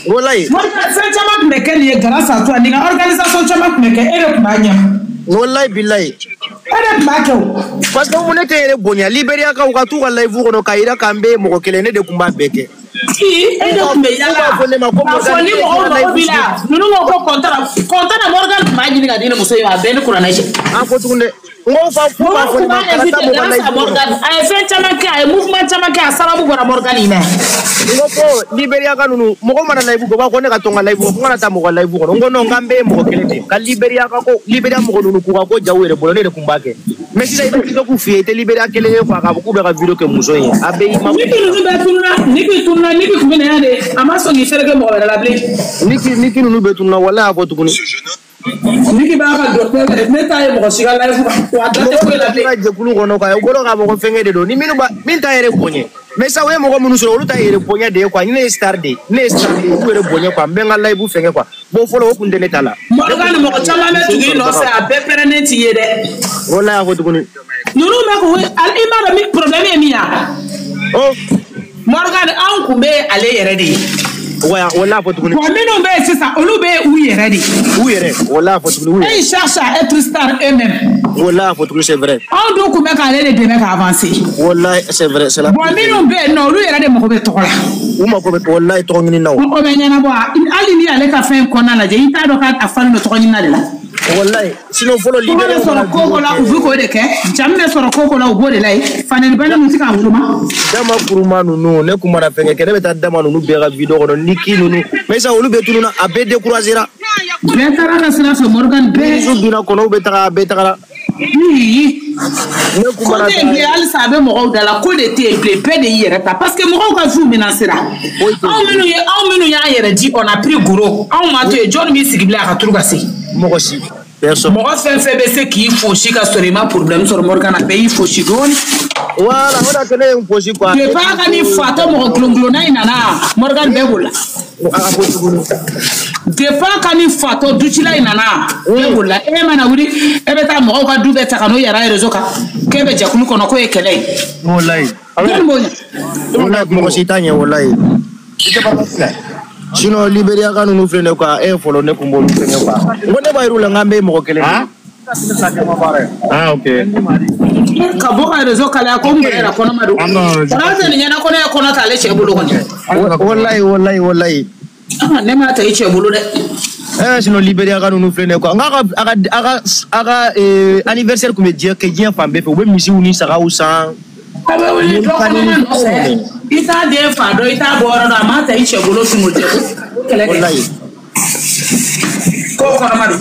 Walayi. Morgan fɛn caman tun bɛ kɛ nin ye grâce à toi nin ka organisation caman tun bɛ kɛ e de tun b'a ɲɛma. Wallahi billahi. E de tun b'a kɛ o. Parce que mun ne tɛ yɛrɛ bonya Libéria kaw ka t'u ka live kɔnɔ k'a yira k'an bɛɛ ye mɔgɔ kelen ne de tun b'a bɛɛ kɛ. E de tun bɛ yala k'a fɔ ni mɔgɔw mago b'i la ninnu ko ko kɔntara Morgan tun b'a ɲini ka di ne muso in ma a bɛɛ ni kuranɛ cɛ. An ko tuguni dɛ n ko fa fo b'a fɔ ne ma kana taa mɔgɔ live kɔnɔ. A ye fɛn caman kɛ a ye mouvement caman kɛ a sababu bɔra Morgan in na. N ko fo Libéria ka ninnu mɔgɔ mana live kɛ u b'a fɔ ne ka to n ka live kɔnɔ ko n kana taa mɔgɔ live kɔnɔ n ko non k'an bɛɛ ye mɔgɔ kelen de ye ka Libéria ka ko Libéria mɔgɔ ninnu k'u ka ko ja u yɛrɛ bolo ne de tun b'a kɛ mais sisan i bɛ TikTok f'i ye i tɛ Libéria kelen ye quoi k'a fɔ k'u bɛ ka vidéo kɛ muso in ye a bɛɛ y'i ma. Niki ninnu bɛɛ tununa Niki tununa Niki tun bɛ na yan de a ma sɔn k'i fereke mɔgɔ wɛrɛ la bilen. Niki ninnu bɛɛ tununa walahi a fɔ tuguni. Niki b'a ka docteur ne t'a ye mɔgɔ si ka live wa a da tɛ foyi la bilen. Jɛkulu kɔnɔ quoi u bolo k'a fɔ ko fɛnkɛ de don ni minnu ba min t'a yɛrɛ bonya mais sa u ye mɔgɔ minnu sɔrɔ olu ta yɛrɛ bonya de ye quoi ne ye star de ye ne ye star de ye u yɛrɛ bonya quoi n bɛ n ka live fɛnkɛ quoi bon fɔlɔ o kun tɛ ne ta la. Morgan mɔgɔ caman bɛ tugu i nɔfɛ a bɛɛ pɛrɛnnen t'i ye dɛ. Walahi a fɔ tuguni. Ninnu bɛ k'u i m'a dɔn min problème ye min ye wa. Morgan anw kun bɛ ale yɛrɛ de ye. Walahi a fɔ tuguni. Bon minnu bɛ yen sisan olu bɛ u yɛrɛ de. U yɛrɛ walahi a fɔ tuguni u yɛrɛ. Et ils cherchent à être star eux-mêmes. Walahi a fɔ tuguni c'est vrai. Anw dun kun bɛ k'ale de dɛmɛ ka avancer. Walahi c'est vrai c'est la. Bon minnu bɛ yen nɔ olu yɛrɛ de mago bɛ tɔgɔ la. U mago bɛ walahi tɔgɔ ɲini na o. O bɛ ɲɛnabɔ hali ni ale ka fɛn kɔnɔna lajɛ i t'a dɔn k'a falen don tɔgɔ ɲini na de la. Walahi sinon fɔlɔ leader bɛ sɔrɔ ko ko la u bɛ k'o de kɛ jamu bɛ sɔrɔ ko ko la u b'o de la yen fanɛnibana ninnu tɛ k'a woloma. Dama kuruma ninnu ne kun mana fɛnkɛ kɛ ne bɛ taa dama ninnu bɛɛ ka vidéo kɔnɔ Niki ninnu mais sisan olu bɛɛ tununa a bɛɛ découragé ra. Bɛɛ taara ka sira fɛ Morgan bɛɛ. Muso donna kɔnɔw bɛ taga a bɛɛ tagara. Ne kun mana ko tɛ yen bilen halisa a bɛ mɔgɔw da la ko de tɛ yen bilen bɛɛ de y'i yɛrɛ ta parce que mɔgɔw ka vie menacera. Anw minnu y'an yɛrɛ di on a pris gros anw m'a to yen jɔnni b'i sigi bilen a ka turu ka se. Mɔgɔ si. Personne. Mɔgɔ fɛn fɛn bɛ se k'i fosi ka sɔrɔ i ma problème sɔrɔ Morgan a bɛɛ y'i fosi dɔɔni. Voilà o de y'a to ne ye n fosi quoi. Depuis a ka ni fatɔ mɔgɔ gulongulonna in nana Morgan bɛɛ bolila. A ko tuguni. Depuis a ka ni fatɔ ducila in nana bɛɛ bolila e mana wuli e bɛ taa mɔgɔw ka du bɛɛ ta ka n'o yɛrɛ réseau kan k'e bɛ jɛkulu kɔnɔ k'o ye kɛlɛ ye. Walayi. Jɔnni b'o ɲɛ. Walayi mɔgɔ si t'a ɲɛ walayi. Sinon Libéria ka ninnu filɛ nin ye quoi e fɔlɔ ne kun b'olu fɛngɛ quoi n ko ne b'a yir'u la n k'an bɛɛ ye mɔgɔ kelen de ye. Ah ok. Ka bɔ ka réseau kalaya ko n yɛrɛ kɔnɔ ma don. Kɔnɔ tɛ nin ɲɛna ko ne ye kɔnɔ t'ale cɛ bolo kɔni. Walayi walayi walayi. Ne m'a ta i cɛ bolo dɛ. Sinon Libéria ka ninnu filɛ nin ye quoi n k'a ka anniversaire kun bɛ diɲɛ kɛ diɲɛ fan bɛɛ fɛ u bɛ misiw ni sagaw san. A bɛ wuli dɔ kɔnɔma nɔfɛ i t'a den fa dɔn i t'a bɔ yɔrɔ dɔn a m'a ta i cɛ bolo sungo jɛ kɛlɛ kɛ. Ko kɔnɔma don.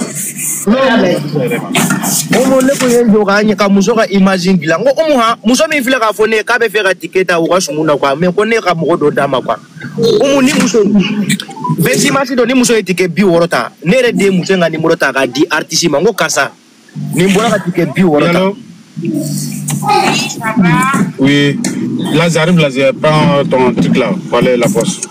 Omo ne kun ye n jɔ k'a ɲɛ ka muso ka image dilan n ko Omo han muso min filɛ k'a fɔ ne ye k'a bɛ fɛ ka ticket ta u ka sumu na quoi mais ko ne ka mɔgɔ dɔ d'a ma quoi Omo ni muso 26 mars don ni muso ye ticket 60 ta ne yɛrɛ de ye muso in ka numéro ta k'a di artiste ma n ko karisa nin bɔra ka ticket 60 ta. Oui, là j'arrive là, je prends ton truc là, pour aller à la poste.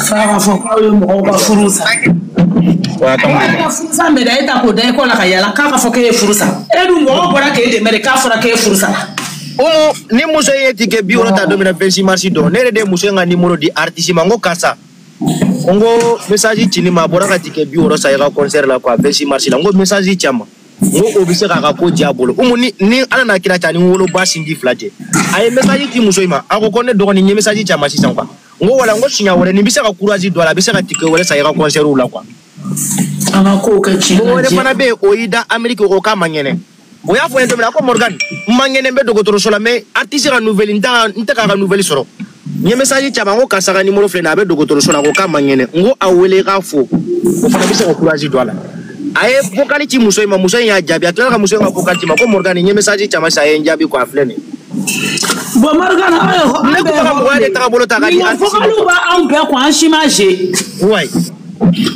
Ça va fɔ k'aw ye mɔgɔw ka furu sa. Ouais, attends. Mɔgɔw ka furu sa médaille ta k'o da i kɔ la ka yala k'a ka fɔ k'e ye furu sa. E dun mɔgɔw bɔra k'e dɛmɛ de k'a fɔra k'e ye furu sa. Omo ni muso ye ticket 60 ta don min na 26 mars don ne yɛrɛ de ye muso in ka numéro di artiste ma n ko karisa n ko message ci ne ma a bɔra ka ticket 60 san i ka concert la quoi 26 mars la n ko message ci a ma. N ko o bɛ se k'a ka ko diya a bolo Omo ni ala n'a kira cɛ ani n woloba sinji fila cɛ a ye message ci muso in ma a ko ko ne dɔgɔnin n ye message ci a ma sisan quoi n ko wala n ko siɲɛ wɛrɛ nin bɛ se ka courage don a la a bɛ se ka ticket wɛrɛ san i ka concert la quoi. An ka kow kɛ tiɲɛ mɔgɔ wɛrɛ fana bɛ yen o y'i da Amérique o ko k'a man kɛnɛ o y'a fɔ n ye don min na ko Morgan n man kɛnɛ n bɛ dɔgɔtɔrɔso la mais artiste ka nouvelle n tɛ k'a ka nouvelle sɔrɔ n ye message ci a ma n ko karisa ka numéro filɛ nin ye a bɛ dɔgɔtɔrɔso la a ko k'a man kɛnɛ n ko a wele i k'a fo o fana bɛ se ka courage don a la. A ye vocal ci muso in ma muso in y'a jaabi a tilala ka muso in ka vocal ci ma ko Morgan n ye message ci a ma sisan a ye n jaabi quoi a filɛ nin ye. Bon Morgan ne ko ka mɔgɔya de tagabolo ta ka di an focaliw b'anw bɛɛ kun an si ma je. Ouais.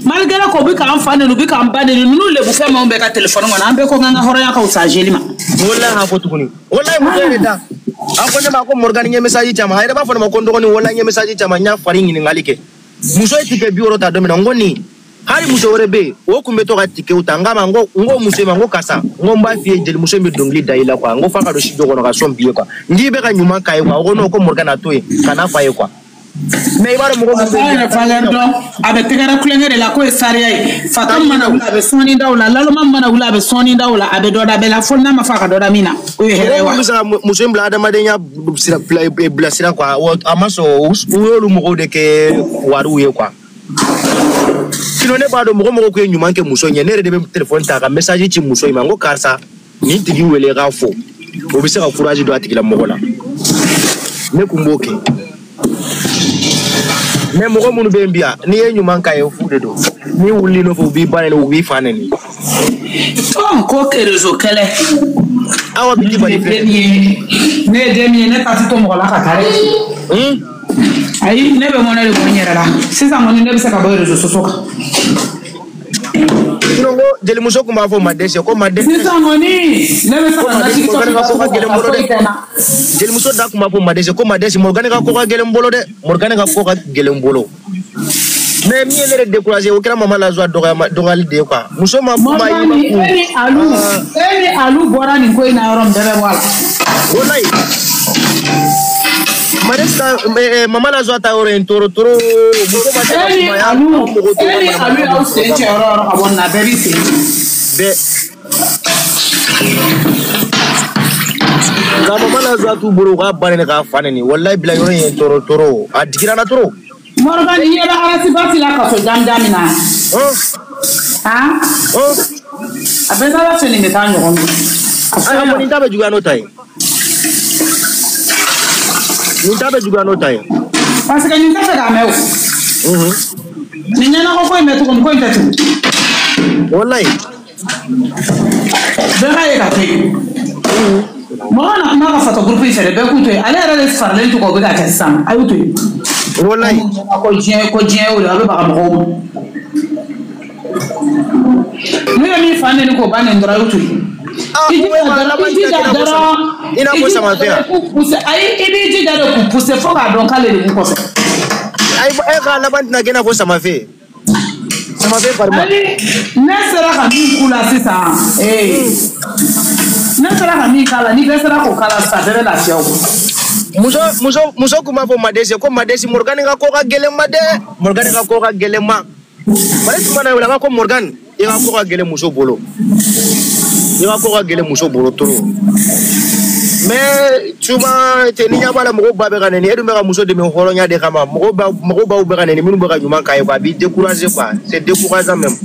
Malgré k'u bɛ k'an fa neni u bɛ k'an ba neni ninnu lebu fɛn m'anw bɛɛ ka téléphone kɔnɔ an bɛɛ ko k'an ka hɔrɔnya ka fisa jeli ma. Walahi a fɔ tuguni. Walahi muso yɛrɛ da. A ko ne ma ko Morgan n ye message caman a yɛrɛ b'a fɔ ne ma ko n dɔgɔnin walahi n ye message caman n y'a fari ɲininkali kɛ. Muso ye ticket 60 ta don min na n ko nin hali muso wɛrɛ bɛ yen o tun bɛ to ka ticketw ta n k'a ma n ko muso ma n ko karisa n ko n b'a f'i ye jelimuso in bɛ dɔnkili da i la quoi n ko f'a ka don studio kɔnɔ ka sɔn bi ye quoi n k'i bɛ ka ɲuman k'a ye quoi o ko non ko Morgan a to yen kan'a f'a ye quoi. Mais i b'a dɔn mɔgɔ minnu bɛ yen. A yɛrɛ dɔn a bɛ tɛgɛrɛ kulonkɛ de la k'o ye sariya ye fatɔ mana wuli a bɛ sɔnni da o la laloma mana wuli a bɛ sɔnni da o la a bɛ dɔ da bɛɛ la fo n'a ma fɔ a ka dɔ da min na o ye hɛrɛ ye wa. Mɔgɔ minnu bɛ se ka muso in bila adamadenya bilasira quoi a ma sɔn u y'olu mɔgɔw de kɛ wariw ye quoi. Sinon ne b'a dɔn mɔgɔ tun ye ɲuman kɛ muso in ye ne yɛrɛ de bɛ téléphone ta ka message ci muso in ma n ko karisa nin tigi wele k'a fo o bɛ se ka courage don a tigilamɔgɔ la ne kun b'o kɛ. Mais mɔgɔ minnu bɛ yen bi yan n'i ye ɲuman k'a ye fu de don n'i wulila nɔfɛ u b'i ba nɛni u b'i fa nɛni. Tɔn ko réseau kɛlɛ. Awa bi bali filɛ. Ne ye den min ye ne ta ti to mɔgɔ la ka taa dɛ. Ayi ne bɛ mɔnɛ de bɔ n yɛrɛ la sisan kɔni ne bɛ se ka bɔ réseau sociaux kan. Sinon ko jelimuso tun b'a fɔ Madese ko Madese. Sisan kɔni ne bɛ se ka na TikTok ka ko ka gɛlɛn bolo dɛ. Jelimuso da tun b'a fɔ Madese ko Madese Morgan ka ko ka gɛlɛn bolo dɛ Morgan ka ko ka gɛlɛn bolo. Mais min ye ne yɛrɛ découragé o kɛra Mama Lazoua dɔgɔyali de ye quoi muso ma kuma i ma kun. E ni Alu bɔra nin ko in na yɔrɔ min bɛɛ bɛ bɔ a la. Walayi. Madese Mama Lazoua ta yɔrɔ in toro toro muso ma se ka kuma ya mɔgɔ to. E ni Alu y'aw sen cɛ yɔrɔ yɔrɔ ka bɔ nin na bɛɛ b'i sen. Bɛɛ. Nka Mama Lazoua t'u bolo u k'a ba nɛni k'a fa nɛni walayi bila yɔrɔ in ye toro toro a digira n na trop. Morgan i ɲɛ bɛ arasibati la kaso jamujan min na. Han. A bɛɛ taara fɛ nin bɛ taa ɲɔgɔn fɛ. Ayi nin ta bɛ juguya n'o ta ye. Nin ta bɛ juguya n'o ta ye. Parce que nin tɛ fɛ k'a mɛn o. Nin ɲɛnakɔ ko in bɛ cogo min ko in tɛ tugun. Walayi. Bɛɛ k'a ye ka to yen. Mɔgɔ na kuma ka fatɔ groupe in fɛ dɛ bɛɛ k'u to yen ale yɛrɛ de faralen to kɔ o bɛ ka kɛ sisan a y'u to yen. Walayi. Ko diɲɛ y'o de a bɛ baga mɔgɔw ma. N'u ye min fa nɛni k'o ba nɛni dɔrɔn a y'u to yen. I n'a fɔ samafɛn. Ayi i b'i jija de k'u pousser fo k'a dɔn k'ale de b'u kɔfɛ. Ayi e ka laban tɛna kɛ i n'a fɔ samafɛn. Samafɛn farima. Ne sera ka min k'u la sisan ne sera ka min k'a la ni bɛɛ sera k'o k'a la sisan bɛɛ bɛ lafiya o. Muso tun b'a fɔ Madese ko Madese Morgan ka ko ka gɛlɛn ma dɛ Morgan ka ko ka gɛlɛn ma. Mali tun mana wele a b'a ko Morgan i ka ko ka gɛlɛn muso bolo. I ka ko ka gɛlɛn muso bolo trop. Mais souvent ni ɲɛ b'a la mɔgɔw ba bɛ ka nɛni e dun bɛ ka muso dɛmɛ hɔrɔnya de kama mɔgɔw baw bɛ ka nɛni minnu bɛ ka ɲuman k'a ye quoi a b'i décourager quoi c'est décourageant même.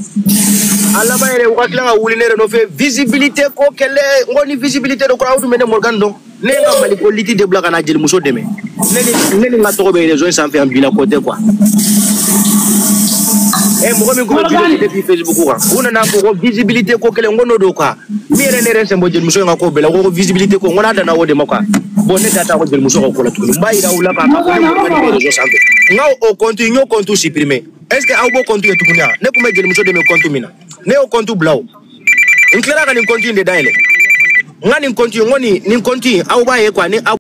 A laban yɛrɛ u ka tila ka wuli ne yɛrɛ nɔfɛ visibilité ko kɛlɛ n ko ni visibilité de ko aw dun bɛ ne Morgan dɔn ne ye n ka Maliko liti de bila ka na jelimuso dɛmɛ ne ni n ka tɔgɔ bɛ réseau in sanfɛ yan bi la ko tɛ quoi. Mɔgɔ min kun bɛ vidéo depuis Facebook kan u nana fɔ ko visibilité ko kɛlɛ n ko n'o don quoi min yɛrɛ ne yɛrɛ sen bɔ jelimuso in ka ko bɛɛ la ko visibilité ko n ko n'a danna o de ma quoi bon ne da t'a ko jelimuso ka ko la tuguni n b'a yira u la k'a fɔ ne Morgan bɛ réseau sanfɛ n ka o compte n y'o compte supprimer est ce que aw b'o compte ye tuguni wa ne kun bɛ jelimuso dɛmɛ compte min na ne y'o compte bila o n tilara ka nin compte in de dayɛlɛ n ka nin compte in n ko nin compte in aw b'a ye quoi ni aw.